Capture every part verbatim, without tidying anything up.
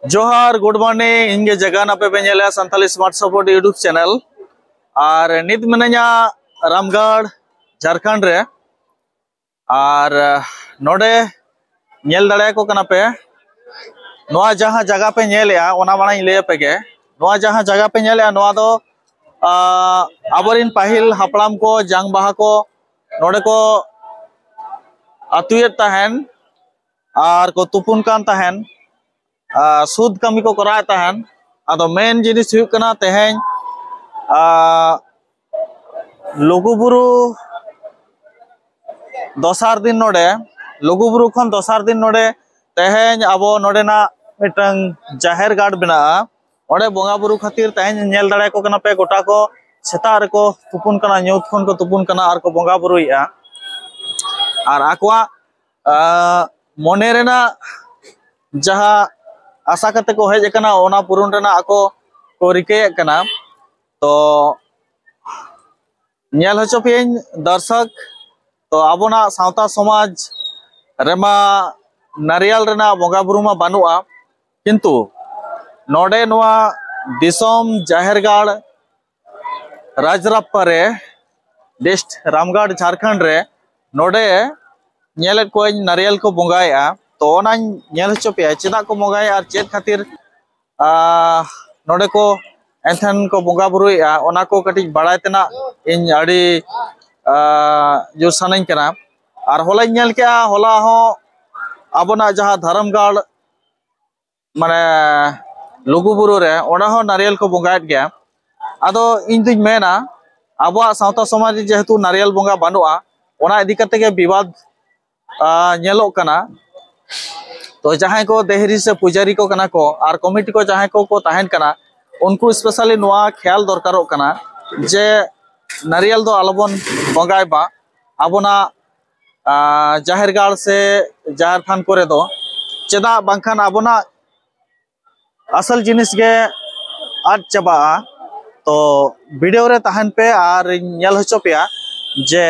ᱡᱚᱦᱟᱨ, good morning. ᱤᱧ ᱜᱮ ᱡᱟᱜᱟᱱ, ᱟᱯᱮ ᱯᱮ ᱧᱮᱞᱮᱜᱼᱟ Santali Smart Support YouTube channel. ᱟᱨ ᱱᱤᱛ ᱢᱤᱱᱟᱹᱧᱟ ᱨᱟᱢᱜᱟᱲ, ᱡᱷᱟᱲᱠᱷᱚᱸᱰ ᱨᱮ᱾ ᱟᱨ, ᱟᱦ, ᱱᱚᱰᱮ ᱧᱮᱞ ᱫᱟᱲᱮᱭᱟᱠᱚ ᱠᱟᱱᱟ ᱯᱮ, ᱱᱚᱣᱟ ᱡᱟᱦᱟᱸ ᱡᱟᱭᱜᱟ ᱯᱮ ᱧᱮᱞᱮᱜᱼᱟ, ᱚᱱᱟ ᱢᱟᱲᱟᱝ ᱤᱧ ᱞᱟᱹᱭ ᱟᱯᱮ ᱜᱮ᱾ ᱱᱚᱣᱟ ᱡᱟᱦᱟᱸ ᱡᱟᱭᱜᱟ ᱯᱮ ᱧᱮᱞᱮᱜᱼᱟ, ᱱᱚᱣᱟ ᱫᱚ, ᱟᱦ, ᱟᱵᱚᱨᱮᱱ ᱯᱟᱹᱦᱤᱞ ᱦᱟᱯᱲᱟᱢ ᱠᱚ, ᱡᱟᱝ ᱵᱟᱦᱟ ᱠᱚ ᱱᱚᱰᱮ ᱠᱚ ᱟᱹᱛᱩᱭᱮᱫ ᱛᱟᱦᱮᱱ ᱟᱨ ᱠᱚ ᱛᱩᱯᱩᱱ ᱠᱟᱱ ᱛᱟᱦᱮᱱ᱾ ᱟᱨ ᱥᱩᱫ ᱠᱟᱹᱢᱤ ᱠᱚ ᱠᱚᱨᱟᱣᱮᱫ ᱛᱟᱦᱮᱱ᱾ ᱟᱫᱚ ᱢᱮᱱ ᱡᱤᱱᱤᱥ ᱦᱩᱭᱩᱜ ᱠᱟᱱᱟ, ᱛᱮᱦᱮᱧ, ᱟᱨ, ᱞᱩᱜᱩᱵᱩᱨᱩ ᱫᱚᱥᱟᱨ ᱫᱤᱱ ᱱᱚᱰᱮ, ᱞᱩᱜᱩᱵᱩᱨᱩ ᱠᱷᱚᱱ ᱫᱚᱥᱟᱨ ᱫᱤᱱ ᱱᱚᱰᱮ ᱛᱮᱦᱮᱧ ᱟᱵᱚ ᱱᱚᱰᱮᱱᱟᱜ ᱢᱤᱫᱴᱟᱝ ᱡᱟᱦᱮᱨ ᱜᱟᱲ ᱢᱮᱱᱟᱜᱼᱟ᱾ ᱚᱸᱰᱮ ᱵᱚᱸᱜᱟ ᱵᱩᱨᱩ ᱠᱷᱟᱹᱛᱤᱨ ᱛᱮᱦᱮᱧ ᱧᱮᱞ ᱫᱟᱲᱮᱭᱟᱠᱚ ᱠᱟᱱᱟ ᱯᱮ, ᱜᱚᱴᱟ ᱠᱚ ᱥᱮᱛᱟᱜ ᱨᱮᱠᱚ ᱛᱩᱯᱩᱱ ᱠᱟᱱᱟ, ᱧᱩᱛ ᱠᱷᱚᱱ ᱠᱚ ᱛᱩᱯᱩᱱ ᱠᱟᱱᱟ ᱟᱨ ᱠᱚ ᱵᱚᱸᱜᱟ ᱵᱩᱨᱩᱭᱮᱫᱼᱟ᱾ ᱟᱨ ᱟᱠᱚᱣᱟᱜ, ᱟᱸ, ᱢᱚᱱᱮ ᱨᱮᱱᱟᱜ ᱡᱟᱦᱟᱸ ᱟᱥᱟ ᱠᱟᱛᱮ ᱠᱚ ᱦᱮᱡ ᱟᱠᱟᱱᱟ, ᱚᱱᱟ ᱯᱩᱨᱩᱱ ᱨᱮᱱᱟᱜ ᱟᱠᱚ ᱠᱚ ᱨᱤᱠᱟᱹᱭᱮᱫ ᱠᱟᱱᱟ᱾ ᱛᱚ ᱧᱮᱞ ᱦᱚᱪᱚ ᱯᱮᱭᱟᱹᱧ ᱫᱚᱨᱥᱚᱠ, ᱛᱚ ᱟᱵᱚᱱᱟᱜ ᱥᱟᱶᱛᱟ ᱥᱚᱢᱟᱡᱽ ᱨᱮᱢᱟ ᱱᱟᱨᱤᱭᱟᱞ ᱨᱮᱱᱟᱜ ᱵᱚᱸᱜᱟ ᱵᱩᱨᱩ ᱢᱟ ᱵᱟᱹᱱᱩᱜᱼᱟ, ᱠᱤᱱᱛᱩ ᱱᱚᱰᱮ ᱱᱚᱣᱟ ᱫᱤᱥᱚᱢ ᱡᱟᱦᱮᱨ ᱜᱟᱲ ᱨᱟᱡᱽᱨᱟᱯᱯᱟ ᱨᱮ, ᱰᱤᱥᱴ ᱨᱟᱢᱜᱟᱲ, ᱡᱷᱟᱲᱠᱷᱚᱸᱰ ᱨᱮ, ᱱᱚᱰᱮ ᱧᱮᱞᱮᱫ ᱠᱚᱣᱟᱧ ᱱᱟᱨᱤᱭᱟᱞ ᱠᱚ ᱵᱚᱸᱜᱟᱭᱮᱫᱼᱟ᱾ ᱛᱚ ᱚᱱᱟᱧ ᱧᱮᱞ ᱦᱚᱪᱚ ᱯᱮᱭᱟ, ᱪᱮᱫᱟᱜ ᱠᱚ ᱵᱚᱸᱜᱟᱭᱟ ᱟᱨ ᱪᱮᱫ ᱠᱷᱟᱹᱛᱤᱨ, ᱟᱦ, ᱱᱚᱰᱮ ᱠᱚ ᱮᱱᱛᱷᱮᱱ ᱠᱚ ᱵᱚᱸᱜᱟ ᱵᱩᱨᱩᱭᱮᱫᱼᱟ, ᱚᱱᱟ ᱠᱚ ᱠᱟᱹᱴᱤᱡ ᱵᱟᱲᱟᱭ ᱛᱮᱱᱟᱜ ᱤᱧ ᱟᱹᱰᱤ, ᱟᱦ, ᱡᱳᱨ ᱥᱟᱱᱟᱧ ᱠᱟᱱᱟ᱾ ᱟᱨ ᱦᱚᱞᱟᱧ ᱧᱮᱞ ᱠᱮᱜᱼᱟ, ᱦᱚᱞᱟ ᱦᱚᱸ ᱟᱵᱚᱱᱟᱜ ᱡᱟᱦᱟᱸ ᱫᱷᱚᱨᱚᱢᱜᱟᱲ, ᱢᱟᱱᱮ ᱞᱩᱜᱩᱵᱩᱨᱩ ᱨᱮ, ᱚᱸᱰᱮ ᱦᱚᱸ ᱱᱟᱨᱤᱭᱟᱞ ᱠᱚ ᱵᱚᱸᱜᱟᱭᱮᱫ ᱜᱮᱭᱟ᱾ ᱟᱫᱚ ᱤᱧ ᱫᱩᱧ ᱢᱮᱱᱟ, ᱟᱵᱚᱣᱟᱜ ᱥᱟᱶᱛᱟ ᱥᱚᱢᱟᱡᱽ ᱨᱮ ᱡᱮᱦᱮᱛᱩ ᱱᱟᱨᱤᱭᱟᱞ ᱵᱚᱸᱜᱟ ᱵᱟᱹᱱᱩᱜᱼᱟ, ᱚᱱᱟ ᱤᱫᱤ ᱠᱟᱛᱮ ᱜᱮ ᱵᱤᱵᱟᱫ, ᱟᱦ, ᱧᱮᱞᱚᱜ ᱠᱟᱱᱟ᱾ ᱛᱚ ᱡᱟᱦᱟᱸᱭ ᱠᱚ ᱫᱮᱦᱨᱤ ᱥᱮ ᱯᱩᱡᱟᱨᱤ ᱠᱚ ᱠᱟᱱᱟ ᱠᱚ ᱟᱨ ᱠᱚᱢᱤᱴᱤ ᱠᱚ ᱡᱟᱦᱟᱸᱭ ᱠᱚ ᱠᱚ ᱛᱟᱦᱮᱱ ᱠᱟᱱᱟ, ᱩᱱᱠᱩ specially ᱱᱚᱣᱟ ᱠᱷᱮᱭᱟᱞ ᱫᱚᱨᱠᱟᱨᱚᱜ ᱠᱟᱱᱟ ᱡᱮ ᱱᱟᱨᱤᱭᱟᱞ ᱫᱚ ᱟᱞᱚᱵᱚᱱ ᱵᱚᱸᱜᱟᱭ ᱢᱟ᱾ ᱟᱵᱚᱱᱟᱜ, ᱟᱦ, ᱡᱟᱦᱮᱨ ᱜᱟᱲ ᱥᱮ ᱡᱟᱦᱮᱨ ᱛᱷᱟᱱ ᱠᱚᱨᱮ ᱫᱚ, ᱪᱮᱫᱟᱜ ᱵᱟᱝᱠᱷᱟᱱ ᱟᱵᱚᱱᱟᱜ ᱟᱥᱚᱞ ᱡᱤᱱᱤᱥ ᱜᱮ ᱟᱫ ᱪᱟᱵᱟᱜᱼᱟ᱾ ᱛᱚ ᱵᱷᱤᱰᱤᱭᱳ ᱨᱮ ᱛᱟᱦᱮᱱ ᱯᱮ ᱟᱨ ᱤᱧ ᱧᱮᱞ ᱦᱚᱪᱚ ᱯᱮᱭᱟ ᱡᱮ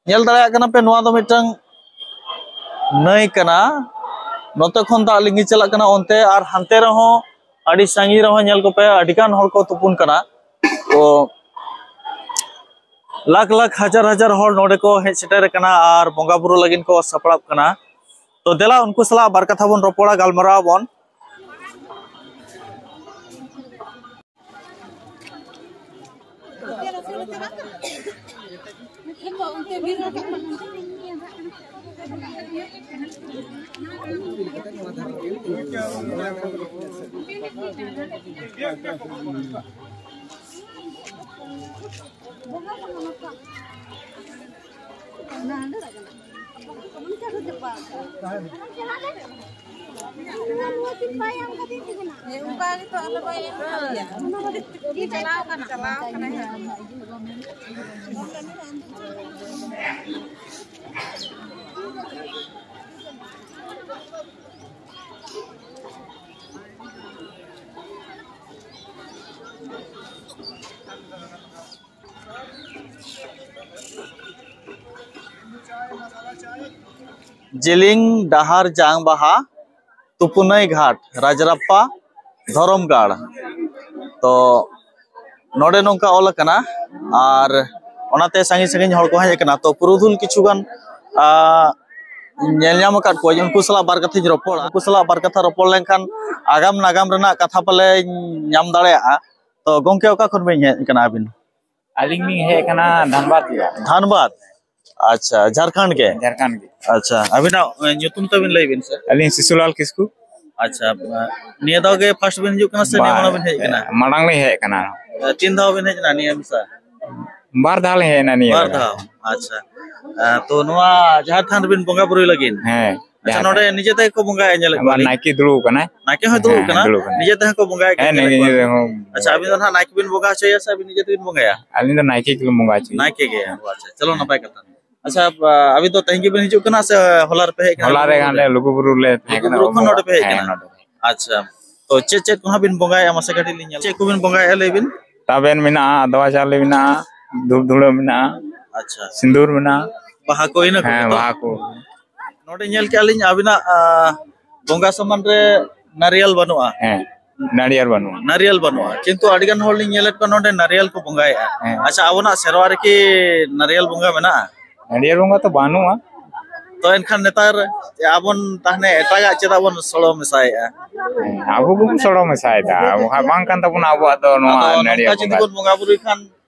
ᱧᱮᱞ ᱫᱟᱲᱮᱭᱟᱜ ᱠᱟᱱᱟ ᱯᱮ, ᱱᱚᱣᱟ ᱫᱚ ᱢᱤᱫᱴᱟᱝ ᱱᱟᱹᱭ ᱠᱟᱱᱟ᱾ ᱱᱚᱛᱮ ᱠᱷᱚᱱ ᱫᱟᱜ ᱞᱤᱸᱜᱤ ᱪᱟᱞᱟᱜ ᱠᱟᱱᱟ ᱚᱱᱛᱮ, ᱟᱨ ᱦᱟᱱᱛᱮ ᱨᱮᱦᱚᱸ ᱟᱹᱰᱤ ᱥᱟᱺᱜᱤᱧ ᱨᱮᱦᱚᱸ ᱧᱮᱞ ᱠᱚᱯᱮ, ᱟᱹᱰᱤ ᱜᱟᱱ ᱦᱚᱲ ᱠᱚ ᱛᱩᱯᱩᱱ ᱠᱟᱱᱟ᱾ ᱛᱚ ᱞᱟᱠᱷ ᱞᱟᱠᱷ, ᱦᱟᱡᱟᱨ ᱦᱟᱡᱟᱨ ᱦᱚᱲ ᱱᱚᱰᱮ ᱠᱚ ᱦᱮᱡ ᱥᱮᱴᱮᱨ ᱟᱠᱟᱱᱟ ᱟᱨ ᱵᱚᱸᱜᱟ ᱵᱩᱨᱩ ᱞᱟᱹᱜᱤᱫ ᱠᱚ ᱥᱟᱯᱲᱟᱜ ᱠᱟᱱᱟ᱾ ᱛᱚ ᱫᱮᱞᱟ, ᱩᱱᱠᱩ ᱥᱟᱞᱟᱜ ᱵᱟᱨ ᱠᱟᱛᱷᱟ ᱵᱚᱱ ᱨᱚᱯᱚᱲᱟ, ᱜᱟᱞᱢᱟᱨᱟᱣ ᱟᱵᱚᱱ᱾ ᱦᱮᱸ, ᱚᱱᱠᱟ ᱜᱮᱛᱚ ᱟᱞᱮ ᱵᱟᱭ ᱮᱢ ᱠᱟᱜ ᱞᱮᱭᱟ᱾ ᱪᱟᱞᱟᱣ ᱠᱟᱱᱟ, ᱪᱟᱞᱟᱣ ᱠᱟᱱᱟᱭ ᱦᱟᱸᱜ᱾ ᱡᱮᱞᱮᱧ ᱰᱟᱦᱟᱨ ᱡᱟᱝ ᱵᱟᱦᱟ, ᱛᱩᱯᱩᱱᱟᱹᱭ ᱜᱷᱟᱴ, ᱨᱟᱡᱽᱨᱟᱯᱯᱟ, ᱫᱷᱚᱨᱚᱢᱜᱟᱲ᱾ ᱛᱚ ᱱᱚᱰᱮ ᱱᱚᱝᱠᱟ ᱚᱞ ᱟᱠᱟᱱᱟ, ᱟᱨ ᱚᱱᱟᱛᱮ ᱥᱟᱺᱜᱤᱧ ᱥᱟᱺᱜᱤᱧ ᱦᱚᱲ ᱠᱚ ᱦᱮᱡ ᱟᱠᱟᱱᱟ᱾ ᱛᱚ ᱯᱩᱨᱩᱫᱷᱩᱞ ᱠᱤᱪᱷᱩ ᱜᱟᱱ, ᱟ, ᱧᱮᱞ ᱧᱟᱢ ᱟᱠᱟᱫ ᱠᱚᱣᱟᱧ, ᱩᱱᱠᱩ ᱥᱟᱞᱟᱜ ᱵᱟᱨ ᱠᱟᱛᱷᱟᱧ ᱨᱚᱯᱚᱲᱟ᱾ ᱩᱱᱠᱩ ᱥᱟᱞᱟᱜ ᱵᱟᱨ ᱠᱟᱛᱷᱟ ᱨᱚᱯᱚᱲ ᱞᱮᱱᱠᱷᱟᱱ ᱟᱜᱟᱢ ᱱᱟᱜᱟᱢ ᱨᱮᱱᱟᱜ ᱠᱟᱛᱷᱟ ᱯᱟᱞᱮᱧ ᱧᱟᱢ ᱫᱟᱲᱮᱭᱟᱜᱼᱟ᱾ ᱛᱚ ᱜᱚᱝᱠᱮ, ᱚᱠᱟ ᱠᱷᱚᱱ ᱵᱤᱱ ᱦᱮᱡ ᱟᱠᱟᱱᱟ ᱟᱹᱵᱤᱱ? ᱟᱹᱞᱤᱧ ᱞᱤᱧ ᱦᱮᱡ ᱟᱠᱟᱱᱟ ᱫᱷᱟᱱᱵᱟᱫᱽ ᱜᱮ᱾ ᱫᱷᱟᱱᱵᱟᱫᱽ? ᱟᱪᱪᱷᱟ, ᱡᱷᱟᱲᱠᱷᱚᱸᱰ ᱜᱮ? ᱡᱷᱟᱲᱠᱷᱚᱸᱰ ᱜᱮ᱾ ᱟᱪᱪᱷᱟ, ᱟᱹᱵᱤᱱᱟᱜ, ᱮ, ᱧᱩᱛᱩᱢ ᱛᱟᱵᱤᱱ ᱞᱟᱹᱭ ᱵᱤᱱ ᱥᱮ? ᱟᱹᱞᱤᱧ ᱥᱤᱥᱩᱞᱟᱞ ᱠᱤᱥᱠᱩ᱾ ᱟᱪᱪᱷᱟ, ᱱᱤᱭᱟᱹ ᱫᱷᱟᱣ ᱜᱮ ᱯᱷᱟᱥᱴ ᱵᱤᱱ ᱦᱤᱡᱩᱜ ᱠᱟᱱᱟ ᱥᱮ ᱱᱤᱭᱟᱹ ᱵᱟᱝ, ᱢᱟᱲᱟᱝ ᱵᱤᱱ ᱦᱮᱡ ᱟᱠᱟᱱᱟ? ᱢᱟᱲᱟᱝ ᱞᱤᱧ ᱦᱮᱡ ᱟᱠᱟᱱᱟ᱾ ᱮ, ᱛᱤᱱ ᱫᱷᱟᱣ ᱵᱤᱱ ᱦᱮᱡ ᱮᱱᱟ ᱱᱤᱭᱟᱹ ᱢᱮᱥᱟ? ᱵᱟᱨ ᱫᱷᱟᱣ ᱞᱤᱧ ᱦᱮᱡ ᱮᱱᱟ ᱱᱤᱭᱟᱹ ᱵᱟᱨ ᱵᱮᱲᱟ᱾ ᱫᱷᱟᱣ? ᱟᱪᱪᱷᱟ᱾ ᱮ, ᱛᱚ ᱱᱚᱣᱟ ᱡᱟᱦᱮᱨ ᱛᱷᱟᱱ ᱨᱮᱵᱤᱱ ᱵᱚᱸᱜᱟ ᱵᱩᱨᱩᱭ ᱞᱟᱹᱜᱤᱫ? ᱦᱮᱸ, ᱟᱪᱪᱷᱟ, ᱡᱟᱦᱮᱨ ᱱᱚᱰᱮ ᱛᱷᱟᱱ᱾ ᱱᱤᱡᱮ ᱛᱮᱜᱮ ᱠᱚ ᱵᱚᱸᱜᱟᱭᱟ, ᱧᱮᱞᱮᱫ ᱟᱵᱟᱨ ᱠᱚᱣᱟᱞᱤᱧ᱾ ᱱᱟᱭᱠᱮ ᱫᱩᱲᱩᱵ ᱟᱠᱟᱱᱟᱭ᱾ ᱱᱟᱭᱠᱮ ᱦᱚᱸᱭ ᱫᱩᱲᱩᱵ ᱦᱮᱸ, ᱟᱠᱟᱱᱟ? ᱫᱩᱲᱩᱵ ᱟᱠᱟᱱᱟᱭ᱾ ᱱᱤᱡᱮ ᱛᱮᱦᱚᱸ ᱠᱚ ᱵᱚᱸᱜᱟᱭ ᱠᱟᱱᱟ, ᱦᱮᱸ, ᱧᱮᱞᱮᱫ ᱱᱤᱡᱮ ᱠᱚᱣᱟ᱾ ᱛᱮᱦᱚᱸ᱾ ᱟᱪᱪᱷᱟ, ᱟᱹᱵᱤᱱ ᱫᱚ ᱱᱟᱦᱟᱜ ᱱᱟᱭᱠᱮ ᱵᱤᱱ ᱵᱚᱸᱜᱟ ᱦᱚᱪᱚᱭᱟ ᱥᱮ ᱟᱹᱵᱤᱱ ᱱᱤᱡᱮ ᱛᱮᱵᱤᱱ ᱵᱚᱸᱜᱟᱭᱟ? ᱟᱹᱞᱤᱧ ᱫᱚ ᱱᱟᱭᱠᱮ ᱜᱮᱞᱤᱧ ᱵᱚᱸᱜᱟ ᱦᱚᱪᱚᱭᱟ᱾ ᱱᱟᱭᱠᱮ ᱜᱮ? ᱟᱪᱪᱷᱟ, ᱪᱚᱞᱚ, ᱱᱟᱯᱟᱭ ᱠᱟᱛᱷᱟ᱾ ᱟᱪᱪᱷᱟ, ᱟᱹᱵᱤᱱ ᱫᱚ ᱛᱮᱦᱮᱧ ᱜᱮᱵᱤᱱ ᱦᱤᱡᱩᱜ ᱠᱟᱱᱟ ᱥᱮ ᱦᱚᱞᱟ ᱨᱮᱯᱮ ᱦᱮᱡ ᱠᱟᱱᱟ? ᱦᱚᱞᱟ ᱨᱮ ᱞᱩᱜᱩᱵᱩᱨᱩ ᱦᱟᱸᱰᱮ ᱨᱮ? ᱞᱩᱜᱩᱵᱩᱨᱩ ᱞᱮ ᱛᱟᱦᱮᱸ ᱠᱟᱱᱟ, ᱞᱩᱜᱩᱵᱩᱨᱩ ᱠᱷᱚᱱ ᱩᱢᱩᱞ ᱱᱚᱰᱮ ᱯᱮ ᱦᱮᱡ ᱦᱮᱸ, ᱠᱟᱱᱟ? ᱱᱚᱰᱮ᱾ ᱟᱪᱪᱷᱟ, ᱛᱚ ᱪᱮᱫ ᱪᱮᱫ ᱠᱚ ᱦᱟᱸᱜ ᱵᱤᱱ ᱵᱚᱸᱜᱟᱭᱟ, ᱢᱟᱥᱮ ᱠᱟᱹᱴᱤᱡ ᱞᱤᱧ ᱧᱮᱞ, ᱪᱮᱫ ᱠᱚᱵᱤᱱ ᱵᱚᱸᱜᱟᱭᱟ ᱞᱟᱹᱭ ᱵᱤᱱ? ᱛᱟᱵᱮᱱ ᱢᱮᱱᱟᱜᱼᱟ, ᱟᱫᱣᱟ ᱪᱟᱣᱞᱮ ᱢᱮᱱᱟᱜᱼᱟ, ᱫᱷᱩᱯ ᱫᱷᱩᱲᱟᱹ ᱢᱮᱱᱟᱜᱼᱟ, ᱟᱪᱪᱷᱟ᱾ ᱥᱤᱸᱫᱩᱨ ᱢᱮᱱᱟᱜᱼᱟ᱾ ᱵᱟᱦᱟ ᱠᱚ, ᱤᱱᱟᱹ ᱠᱚᱜᱮ ᱦᱮᱸ, ᱛᱚ? ᱵᱟᱦᱟ ᱠᱚ᱾ ᱱᱚᱰᱮ ᱧᱮᱞ ᱠᱮᱜᱼᱟ ᱞᱤᱧ ᱟᱹᱵᱤᱱᱟᱜ, ᱟ, ᱵᱚᱸᱜᱟ ᱥᱟᱢᱟᱱ ᱨᱮ ᱱᱟᱨᱤᱭᱟᱞ ᱵᱟᱹᱱᱩᱜᱼᱟ᱾ ᱦᱮᱸ, ᱱᱟᱨᱤᱭᱟᱞ ᱵᱟᱹᱱᱩᱜᱼᱟ᱾ ᱱᱟᱨᱤᱭᱟᱞ ᱵᱟᱹᱱᱩᱜᱼᱟ, ᱠᱤᱱᱛᱩ ᱟᱹᱰᱤ ᱜᱟᱱ ᱦᱚᱲ ᱞᱤᱧ ᱧᱮᱞᱮᱫ ᱠᱚᱣᱟ ᱱᱚᱰᱮ ᱱᱟᱨᱤᱭᱟᱞ ᱠᱚ ᱵᱚᱸᱜᱟᱭᱮᱫᱼᱟ᱾ ᱦᱮᱸ᱾ ᱟᱪᱪᱷᱟ, ᱟᱵᱚᱱᱟᱜ ᱥᱮᱨᱣᱟ ᱨᱮᱠᱤ ᱱᱟᱨᱤᱭᱟᱞ ᱵᱚᱸᱜᱟ ᱢᱮᱱᱟᱜᱼᱟ? ᱱᱟᱨᱤᱭᱟᱞ ᱵᱚᱸᱜᱟ ᱛᱚ ᱵᱟᱹᱱᱩᱜᱼᱟ᱾ ᱛᱚ ᱮᱱᱠᱷᱟᱱ ᱱᱮᱛᱟᱨ ᱟᱵᱚᱱ ᱛᱟᱦᱞᱮ ᱮᱴᱟᱜᱟᱜ ᱪᱮᱫᱟᱜ ᱵᱚᱱ ᱥᱚᱲᱚ ᱢᱮᱥᱟᱭᱮᱫᱼᱟ? ᱦᱮᱸ, ᱟᱵᱚ ᱜᱮᱵᱚᱱ ᱥᱚᱲᱚ ᱢᱮᱥᱟᱭᱮᱫᱟ, ᱟᱵᱚ ᱦᱟᱸᱜ ᱵᱟᱝ ᱠᱟᱱ ᱛᱟᱵᱚᱱᱟ ᱟᱵᱚᱣᱟᱜ ᱫᱚ ᱱᱚᱣᱟ ᱟᱫᱚ ᱱᱟᱨᱤᱭᱟᱞ ᱱᱚᱝᱠᱟ ᱡᱩᱫᱤ ᱵᱚᱸᱜᱟ᱾ ᱵᱚᱱ ᱵᱚᱸᱜᱟ ᱵᱩᱨᱩᱭ ᱠᱷᱟᱱ,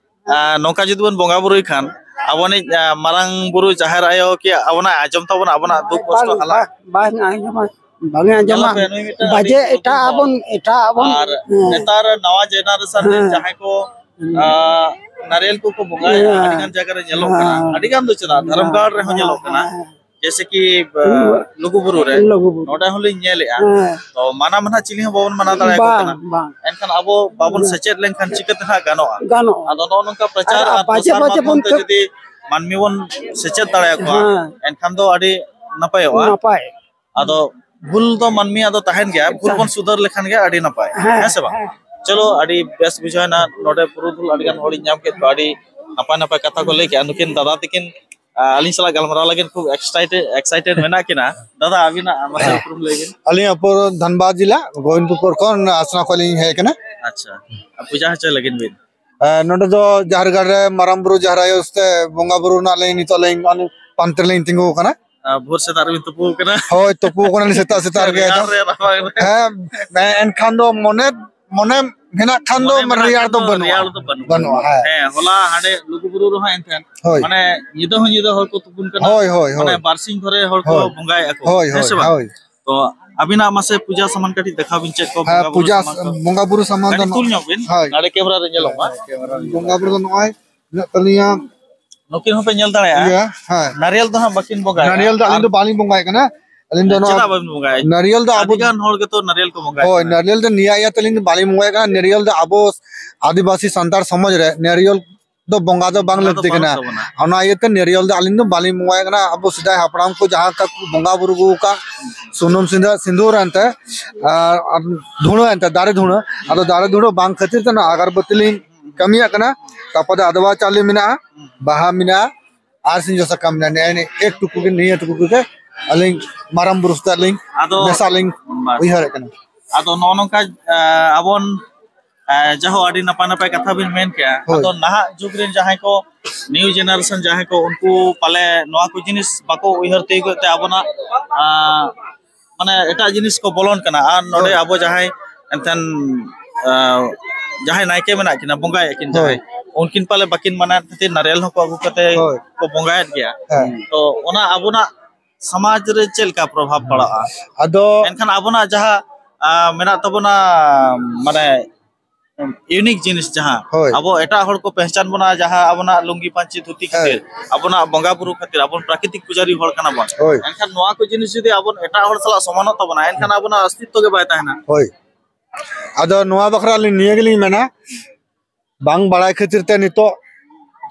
ᱟᱨ ᱱᱚᱝᱠᱟ ᱡᱩᱫᱤ ᱵᱚᱱ ᱵᱚᱸᱜᱟ ᱵᱩᱨᱩᱭ ᱠᱷᱟᱱ, ᱟᱵᱚᱱᱤᱡ, ᱟᱨ, ᱢᱟᱨᱟᱝ ᱵᱩᱨᱩ ᱡᱟᱦᱮᱨ ᱟᱭᱳ ᱠᱤ ᱟᱵᱚᱱᱟᱜ ᱟᱸᱡᱚᱢ ᱛᱟᱵᱚᱱᱟ, ᱟᱵᱚᱱᱟᱜ ᱫᱩᱠ ᱠᱚᱥᱴᱚ ᱵᱟᱝ, ᱦᱟᱞᱟ? ᱵᱟᱝ, ᱵᱟᱝ ᱟᱸᱡᱚᱢᱟ, ᱵᱟᱝ ᱟᱸᱡᱚᱢᱟ᱾ ᱧᱮᱞᱟᱯᱮ, ᱱᱩᱭ ᱢᱤᱫᱴᱟᱝ ᱵᱟᱡᱮ ᱟᱹᱰᱤ ᱮᱴᱟᱜ ᱦᱚᱲ᱾ ᱟᱵᱚᱱ, ᱮᱴᱟᱜ ᱟᱵᱚᱱ, ᱟᱨ ᱦᱮᱸ᱾ ᱱᱮᱛᱟᱨ ᱱᱟᱣᱟ generation ᱨᱮ ᱦᱮᱸ᱾ ᱡᱟᱦᱟᱸᱭ ᱠᱚ, ᱦᱮᱸ᱾ ᱟᱨ, ᱱᱟᱨᱤᱭᱮᱞ ᱠᱚᱠᱚ ᱵᱚᱸᱜᱟᱭᱮᱫᱼᱟ, ᱦᱮᱸ᱾ ᱟᱹᱰᱤ ᱜᱟᱱ ᱡᱟᱭᱜᱟ ᱨᱮ ᱧᱮᱞᱚᱜ ᱠᱟᱱᱟ, ᱦᱮᱸ᱾ ᱟᱹᱰᱤ ᱜᱟᱱ ᱫᱚ ᱪᱮᱫᱟᱜ, ᱫᱷᱚᱨᱚᱢ ᱜᱟᱲ ᱨᱮᱦᱚᱸ ᱦᱮᱸ, ᱧᱮᱞᱚᱜ ᱠᱟᱱᱟ᱾ ᱦᱮᱸ᱾ ᱡᱮᱭᱥᱮ ᱠᱤ, ᱟᱸ, ᱞᱩᱜᱩ ᱵᱩᱨᱩ ᱨᱮ, ᱞᱩᱜᱩ ᱵᱩᱨᱩ᱾ ᱱᱚᱰᱮ ᱦᱚᱸᱞᱤᱧ ᱧᱮᱞᱮᱜᱼᱟ᱾ ᱦᱮᱸ᱾ ᱛᱚ ᱢᱟᱱᱟ ᱢᱟᱱᱟ ᱪᱤᱞᱤ ᱦᱚᱸ ᱵᱟᱵᱚᱱ ᱢᱟᱱᱟ ᱫᱟᱲᱮᱭᱟᱠᱚ ᱵᱟᱝ, ᱠᱟᱱᱟ᱾ ᱵᱟᱝ᱾ ᱮᱱᱠᱷᱟᱱ ᱟᱵᱚ ᱵᱟᱵᱚᱱ ᱦᱮᱸ᱾ ᱥᱮᱪᱮᱫ ᱞᱮᱱᱠᱷᱟᱱ ᱪᱤᱠᱟᱹᱛᱮ ᱦᱟᱸᱜ ᱜᱟᱱᱚᱜᱼᱟ? ᱜᱟᱱᱚᱜᱼᱟ᱾ ᱟᱫᱚ ᱱᱚᱜᱼᱚ ᱱᱚᱝᱠᱟ ᱯᱨᱚᱪᱟᱨ ᱟᱨ ᱟᱨ ᱵᱟᱡᱮ ᱯᱨᱚᱥᱟᱨ ᱵᱟᱡᱮ ᱢᱟᱫᱽᱫᱷᱚᱢ ᱵᱚᱱ ᱛᱮ ᱠᱟᱹ- ᱡᱩᱫᱤ ᱢᱟᱹᱱᱢᱤ ᱵᱚᱱ ᱥᱮᱪᱮᱫ ᱫᱟᱲᱮᱭᱟᱠᱚᱣᱟ, ᱦᱮᱸ᱾ ᱮᱱᱠᱷᱟᱱ ᱫᱚ ᱟᱹᱰᱤ ᱱᱟᱯᱟᱭᱚᱜᱼᱟ᱾ ᱱᱟᱯᱟᱭ᱾ ᱟᱫᱚ ᱵᱷᱩᱞ ᱫᱚ ᱢᱟᱹᱱᱢᱤᱭᱟᱜ ᱫᱚ ᱛᱟᱦᱮᱱ ᱜᱮᱭᱟ, ᱵᱷᱩᱞ ᱵᱚᱱ ᱥᱩᱫᱷᱟᱹᱨ ᱞᱮᱠᱷᱟᱱ ᱜᱮ ᱟᱹᱰᱤ ᱱᱟᱯᱟᱭ, ᱦᱮᱸ᱾ ᱦᱮᱸ ᱥᱮ ᱵᱟᱝ? ᱦᱮᱸ᱾ ᱪᱚᱞᱚ, ᱟᱹᱰᱤ ᱵᱮᱥ ᱵᱩᱡᱷᱟᱹᱣ ᱮᱱᱟ, ᱱᱚᱰᱮ ᱯᱩᱨᱩᱫᱷᱩᱞ ᱟᱹᱰᱤ ᱜᱟᱱ ᱦᱚᱲᱤᱧ ᱧᱟᱢ ᱠᱮᱫ ᱠᱚᱣᱟ, ᱟᱹᱰᱤ ᱱᱟᱯᱟᱭ ᱱᱟᱯᱟᱭ ᱠᱟᱛᱷᱟ ᱠᱚ ᱞᱟᱹᱭ ᱠᱮᱜᱼᱟ᱾ ᱱᱩᱠᱤᱱ ᱫᱟᱫᱟ ᱛᱟᱹᱠᱤᱱ ᱟᱹᱞᱤᱧ ᱥᱟᱞᱟᱜ ᱜᱟᱞᱢᱟᱨᱟᱣ ᱞᱟᱹᱜᱤᱫ ᱠᱷᱩᱵ excited, excited ᱢᱮᱱᱟᱜ ᱠᱤᱱᱟ᱾ ᱫᱟᱫᱟ, ᱟᱹᱵᱤᱱᱟᱜ ᱢᱟᱥᱮ ᱩᱯᱨᱩᱢ ᱞᱟᱹᱭ ᱵᱤᱱ᱾ ᱟᱹᱞᱤᱧ ᱟᱯᱚᱨ ᱫᱷᱟᱱᱵᱟᱫᱽ ᱡᱮᱞᱟ ᱜᱳᱵᱤᱱᱫᱯᱩᱨ ᱠᱷᱚᱱ ᱟᱥᱱᱟ ᱠᱷᱚᱱ ᱞᱤᱧ ᱦᱮᱡ ᱟᱠᱟᱱᱟ᱾ ᱟᱪᱪᱷᱟ, ᱟᱨ ᱯᱩᱡᱟ ᱦᱚᱪᱚᱭ ᱞᱟᱹᱜᱤᱫ ᱵᱤᱱ᱾ ᱮ, ᱱᱚᱰᱮ ᱫᱚ ᱡᱟᱦᱮᱨ ᱜᱟᱲ ᱨᱮ ᱢᱟᱨᱟᱝ ᱵᱩᱨᱩ ᱡᱟᱦᱮᱨ ᱟᱭᱳ ᱥᱮ ᱵᱚᱸᱜᱟ ᱵᱩᱨᱩ ᱨᱮᱱᱟᱜ ᱞᱤᱧ ᱱᱤᱛᱚᱜ ᱞᱤᱧ ᱯᱟᱱᱛᱮ ᱞᱤᱧ ᱛᱤᱸᱜᱩ ᱟᱠᱟᱱᱟ᱾ ᱟᱨ ᱵᱷᱳᱨ ᱥᱮᱛᱟᱜ ᱨᱮᱵᱤᱱ ᱛᱩᱯᱩ ᱟᱠᱟᱱᱟ? ᱦᱳᱭ, ᱛᱩᱯᱩ ᱟᱠᱟᱱᱟᱞᱤᱧ ᱥᱮᱛᱟᱜ ᱥᱮᱛᱟᱜ ᱨᱮᱜᱮ᱾ ᱨᱮᱭᱟᱲ ᱨᱮ, ᱨᱟᱵᱟᱝ ᱨᱮ᱾ ᱦᱮᱸ, ᱮᱱᱠᱷᱟᱱ ᱫᱚ ᱢᱚᱱᱮ ᱢᱚᱱᱮ ᱢᱮᱱᱟᱜ ᱠᱷᱟᱱ ᱫᱚ ᱢᱚᱱᱮ ᱢᱮᱱᱟᱜ ᱨᱮᱭᱟᱲ ᱠᱷᱟᱱ ᱫᱚ ᱫᱚ ᱵᱟᱹᱱᱩᱜᱼᱟ᱾ ᱨᱮᱭᱟᱲ ᱫᱚ ᱵᱟᱹᱱᱩᱜᱼᱟ᱾ ᱵᱟᱹᱱᱩᱜᱼᱟ, ᱦᱮᱸ᱾ ᱦᱮᱸ, ᱦᱚᱞᱟ ᱦᱟᱸᱰᱮ ᱞᱩᱜᱩᱵᱩᱨᱩ ᱨᱮᱦᱚᱸ ᱮᱱᱛᱮ ᱦᱳᱭ᱾ ᱢᱟᱱᱮ ᱧᱤᱫᱟᱹ ᱦᱚᱸ ᱧᱤᱫᱟᱹ ᱦᱚᱲ ᱠᱚ ᱛᱩᱯᱩᱱ ᱠᱟᱱᱟ᱾ ᱦᱳᱭ, ᱦᱳᱭ, ᱢᱟᱱᱮ ᱦᱳᱭ᱾ ᱵᱟᱨᱥᱤᱧ ᱫᱷᱚᱨᱮ ᱦᱚᱲ ᱠᱚ ᱦᱳᱭ᱾ ᱵᱚᱸᱜᱟᱭᱮᱫᱼᱟ ᱠᱚ᱾ ᱦᱳᱭ, ᱦᱮᱸ ᱦᱳᱭ, ᱥᱮ ᱵᱟᱝ? ᱦᱳᱭ᱾ ᱛᱚ ᱟᱹᱵᱤᱱᱟᱜ ᱢᱟᱥᱮ ᱯᱩᱡᱟ ᱥᱟᱢᱟᱱ ᱠᱟᱹᱴᱤᱡ ᱫᱮᱠᱷᱟᱣ ᱵᱤᱱ, ᱪᱮᱫ ᱠᱚ ᱦᱮᱸ, ᱵᱚᱸᱜᱟ ᱵᱩᱨᱩ ᱯᱩᱡᱟ ᱥᱟᱢᱟᱱ ᱠᱚ? ᱵᱚᱸᱜᱟ ᱵᱩᱨᱩ ᱥᱟᱢᱟᱱ ᱫᱚ ᱠᱟᱹᱴᱤᱡ ᱛᱩᱞ ᱧᱚᱜ ᱵᱤᱱ, ᱦᱳᱭ᱾ ᱱᱚᱰᱮ ᱠᱮᱢᱮᱨᱟ ᱨᱮ ᱧᱮᱞᱚᱜ ᱢᱟ᱾ ᱦᱮᱸ, ᱠᱮᱢᱮᱨᱟ ᱨᱮ ᱵᱚᱸᱜᱟ ᱵᱩᱨᱩ ᱫᱚ ᱱᱚᱜᱼᱚᱭ ᱢᱮᱱᱟᱜ ᱛᱟᱹᱞᱤᱧᱟ᱾ ᱱᱩᱠᱤᱱ ᱦᱚᱸᱯᱮ ᱧᱮᱞ ᱫᱟᱲᱮᱭᱟᱜᱼᱟ᱾ ᱤᱭᱟᱹ, ᱦᱮᱸ᱾ ᱱᱟᱨᱤᱭᱮᱞ ᱫᱚ ᱦᱟᱸᱜ ᱵᱟᱹᱠᱤᱱ ᱵᱚᱸᱜᱟᱭᱟ᱾ ᱱᱟᱨᱤᱭᱮᱞ ᱫᱚ ᱟᱹᱞᱤᱧ ᱟᱨ ᱫᱚ ᱵᱟᱹᱞᱤᱧ ᱵᱚᱸᱜᱟᱭᱮᱫ ᱠᱟᱱᱟ᱾ ᱟᱹᱞᱤᱧ ᱫᱚ ᱱᱚᱣᱟ ᱪᱮᱫᱟᱜ ᱵᱟᱹᱵᱤᱱ ᱵᱚᱸᱜᱟᱭᱟ? ᱱᱟᱨᱤᱭᱮᱞ ᱫᱚ ᱟᱵᱚ ᱟᱹᱰᱤ ᱜᱟᱱ ᱦᱚᱲ ᱜᱮᱛᱚ ᱱᱟᱨᱤᱭᱮᱞ ᱠᱚ ᱵᱚᱸᱜᱟᱭᱮᱫ ᱦᱳᱭ, ᱠᱟᱱᱟ᱾ ᱱᱟᱨᱤᱭᱮᱞ ᱫᱚ ᱱᱤᱭᱟᱹ ᱤᱭᱟᱹ ᱛᱮᱞᱤᱧ ᱫᱚ ᱵᱟᱹᱞᱤᱧ ᱵᱚᱸᱜᱟᱭᱮᱫ ᱠᱟᱱᱟ᱾ ᱱᱟᱨᱤᱭᱮᱞ ᱫᱚ ᱟᱵᱚ ᱟᱹᱫᱤᱵᱟᱹᱥᱤ ᱥᱟᱱᱛᱟᱲ ᱥᱚᱢᱟᱡᱽ ᱨᱮ ᱱᱟᱨᱤᱭᱮᱞ ᱫᱚ ᱵᱚᱸᱜᱟ ᱫᱚ ᱵᱟᱝ ᱵᱚᱸᱜᱟ ᱫᱚ ᱞᱟᱹᱠᱛᱤ ᱵᱟᱹᱱᱩᱜ ᱠᱟᱱᱟ᱾ ᱛᱟᱵᱚᱱᱟ᱾ ᱚᱱᱟ ᱤᱭᱟᱹᱛᱮ ᱱᱟᱨᱤᱭᱮᱞ ᱫᱚ ᱟᱹᱞᱤᱧ ᱫᱚ ᱵᱟᱹᱞᱤᱧ ᱵᱚᱸᱜᱟᱭᱮᱫ ᱠᱟᱱᱟ᱾ ᱟᱵᱚ ᱥᱮᱫᱟᱭ ᱦᱟᱯᱲᱟᱢ ᱠᱚ ᱡᱟᱦᱟᱸ ᱞᱮᱠᱟ ᱠᱚ ᱵᱚᱸᱜᱟ ᱵᱩᱨᱩ ᱟᱹᱜᱩ ᱟᱠᱟᱫ, ᱥᱩᱱᱩᱢ ᱥᱤᱸᱫᱩᱨ, ᱥᱤᱸᱫᱩᱨ ᱮᱱᱛᱮ, ᱟᱨ, ᱟᱨ ᱫᱷᱩᱬᱟᱹ ᱮᱱᱛᱮ, ᱫᱟᱨᱮ ᱫᱷᱩᱬᱟᱹ, ᱟᱫᱚ ᱫᱟᱨᱮ ᱫᱷᱩᱬᱟᱹ ᱵᱟᱝ ᱠᱷᱟᱹᱛᱤᱨ ᱛᱮ ᱱᱚᱣᱟ ᱟᱜᱟᱨᱵᱟᱹᱛᱤ ᱞᱤᱧ ᱠᱟᱹᱢᱤᱭᱟᱜ ᱠᱟᱱᱟ᱾ ᱛᱟᱨᱯᱚᱨᱮ ᱟᱫᱽᱣᱟ ᱪᱟᱣᱞᱮ ᱢᱮᱱᱟᱜᱼᱟ, ᱵᱟᱦᱟ ᱢᱮᱱᱟᱜᱼᱟ, ᱟᱨ ᱥᱤᱧᱡᱚ ᱥᱟᱠᱟᱢ ᱢᱮᱱᱟᱜᱼᱟ᱾ ᱱᱮᱜᱼᱮ ᱱᱤᱭᱟᱹ ᱮᱠ ᱴᱩᱠᱩ ᱜᱮ, ᱱᱤᱭᱟᱹ ᱴᱩᱠᱩ ᱜᱮ ᱟᱹᱞᱤᱧ ᱢᱟᱨᱟᱝ ᱵᱩᱨᱩ ᱥᱟᱛᱮ ᱟᱹᱞᱤᱧ ᱟᱫᱚ ᱢᱮᱥᱟ ᱞᱤᱧ ᱵᱟᱥ᱾ ᱩᱭᱦᱟᱹᱨᱮᱫ ᱠᱟᱱᱟ᱾ ᱟᱫᱚ ᱱᱚᱜᱼᱚ ᱱᱚᱝᱠᱟ, ᱟᱸ, ᱟᱵᱚᱱ, ᱟᱸ, ᱡᱟᱦᱳ, ᱟᱹᱰᱤ ᱱᱟᱯᱟᱭ ᱱᱟᱯᱟᱭ ᱠᱟᱛᱷᱟ ᱵᱤᱱ ᱢᱮᱱ ᱠᱮᱜᱼᱟ᱾ ᱦᱳᱭ᱾ ᱟᱫᱚ ᱱᱟᱦᱟᱜ ᱡᱩᱜᱽ ᱨᱮᱱ ᱡᱟᱦᱟᱸᱭ ᱠᱚ, new generation ᱡᱟᱦᱟᱸᱭ ᱠᱚ, ᱩᱱᱠᱩ ᱯᱟᱞᱮ ᱱᱚᱣᱟ ᱠᱚ ᱡᱤᱱᱤᱥ ᱵᱟᱠᱚ ᱩᱭᱦᱟᱹᱨ ᱛᱤᱭᱳᱜᱮᱫ ᱛᱮ ᱟᱵᱚᱱᱟᱜ, ᱟᱸ, ᱢᱟᱱᱮ ᱮᱴᱟᱜ ᱡᱤᱱᱤᱥ ᱠᱚ ᱵᱚᱞᱚᱱ ᱠᱟᱱᱟ᱾ ᱟᱨ ᱱᱚᱰᱮ ᱦᱳᱭ᱾ ᱟᱵᱚ ᱡᱟᱦᱟᱸᱭ ᱮᱱᱛᱮᱱ, ᱟᱸ, ᱡᱟᱦᱟᱸᱭ ᱱᱟᱭᱠᱮ ᱢᱮᱱᱟᱜ ᱠᱤᱱᱟ, ᱵᱚᱸᱜᱟᱭᱮᱫ ᱠᱤᱱ ᱦᱳᱭ᱾ ᱡᱟᱦᱟᱸᱭ, ᱩᱱᱠᱤᱱ ᱯᱟᱞᱮ ᱵᱟᱹᱠᱤᱱ ᱢᱟᱱᱟᱣᱮᱫ ᱠᱷᱟᱹᱛᱤᱨ ᱱᱟᱨᱮᱞ ᱦᱚᱸᱠᱚ ᱟᱹᱜᱩ ᱠᱟᱛᱮ ᱦᱳᱭ᱾ ᱠᱚ ᱵᱚᱸᱜᱟᱭᱮᱫ ᱜᱮᱭᱟ᱾ ᱦᱮᱸ᱾ ᱛᱚ ᱚᱱᱟ ᱟᱵᱚᱱᱟᱜ ᱥᱚᱢᱟᱡᱽ ᱨᱮ ᱪᱮᱫ ᱞᱮᱠᱟ ᱯᱨᱚᱵᱷᱟᱵᱽ ᱯᱟᱲᱟᱜᱼᱟ? ᱟᱫᱚ ᱮᱱᱠᱷᱟᱱ ᱟᱵᱚᱱᱟᱜ ᱡᱟᱦᱟᱸ, ᱟᱸ, ᱢᱮᱱᱟᱜ ᱛᱟᱵᱚᱱᱟ, ᱢᱟᱱᱮ unique ᱡᱤᱱᱤᱥ ᱡᱟᱦᱟᱸ ᱦᱳᱭ᱾ ᱟᱵᱚ ᱮᱴᱟᱜ ᱦᱚᱲ ᱠᱚ ᱯᱮᱦᱪᱟᱱ ᱵᱚᱱᱟ, ᱡᱟᱦᱟᱸ ᱟᱵᱚᱱᱟᱜ ᱞᱩᱝᱜᱤ ᱯᱟᱹᱧᱪᱤ ᱫᱷᱩᱛᱤ ᱦᱳᱭ᱾ ᱠᱷᱟᱹᱛᱤᱨ, ᱟᱵᱚᱱᱟᱜ ᱵᱚᱸᱜᱟ ᱵᱩᱨᱩ ᱠᱷᱟᱹᱛᱤᱨ, ᱟᱵᱚᱱ ᱯᱨᱟᱠᱨᱤᱛᱤᱠ ᱯᱩᱡᱟᱨᱤ ᱦᱚᱲ ᱠᱟᱱᱟ ᱵᱚᱱ᱾ ᱦᱳᱭ᱾ ᱮᱱᱠᱷᱟᱱ ᱱᱚᱣᱟ ᱠᱚ ᱡᱤᱱᱤᱥ ᱡᱩᱫᱤ ᱟᱵᱚᱱ ᱮᱴᱟᱜ ᱦᱚᱲ ᱥᱟᱞᱟᱜ ᱥᱚᱢᱟᱱᱚᱜ ᱛᱟᱵᱚᱱᱟ, ᱮᱱᱠᱷᱟᱱ ᱟᱵᱚᱱᱟᱜ ᱚᱥᱛᱤᱛᱛᱚ ᱜᱮ ᱵᱟᱭ ᱛᱟᱦᱮᱱᱟ᱾ ᱦᱳᱭ᱾ ᱟᱫᱚ ᱱᱚᱣᱟ ᱵᱟᱠᱷᱨᱟ ᱟᱹᱞᱤᱧ ᱱᱤᱭᱟᱹ ᱜᱮᱞᱤᱧ ᱢᱮᱱᱟ, ᱵᱟᱝ ᱵᱟᱲᱟᱭ ᱠᱷᱟᱹᱛᱤᱨ ᱛᱮ ᱱᱤᱛᱚᱜ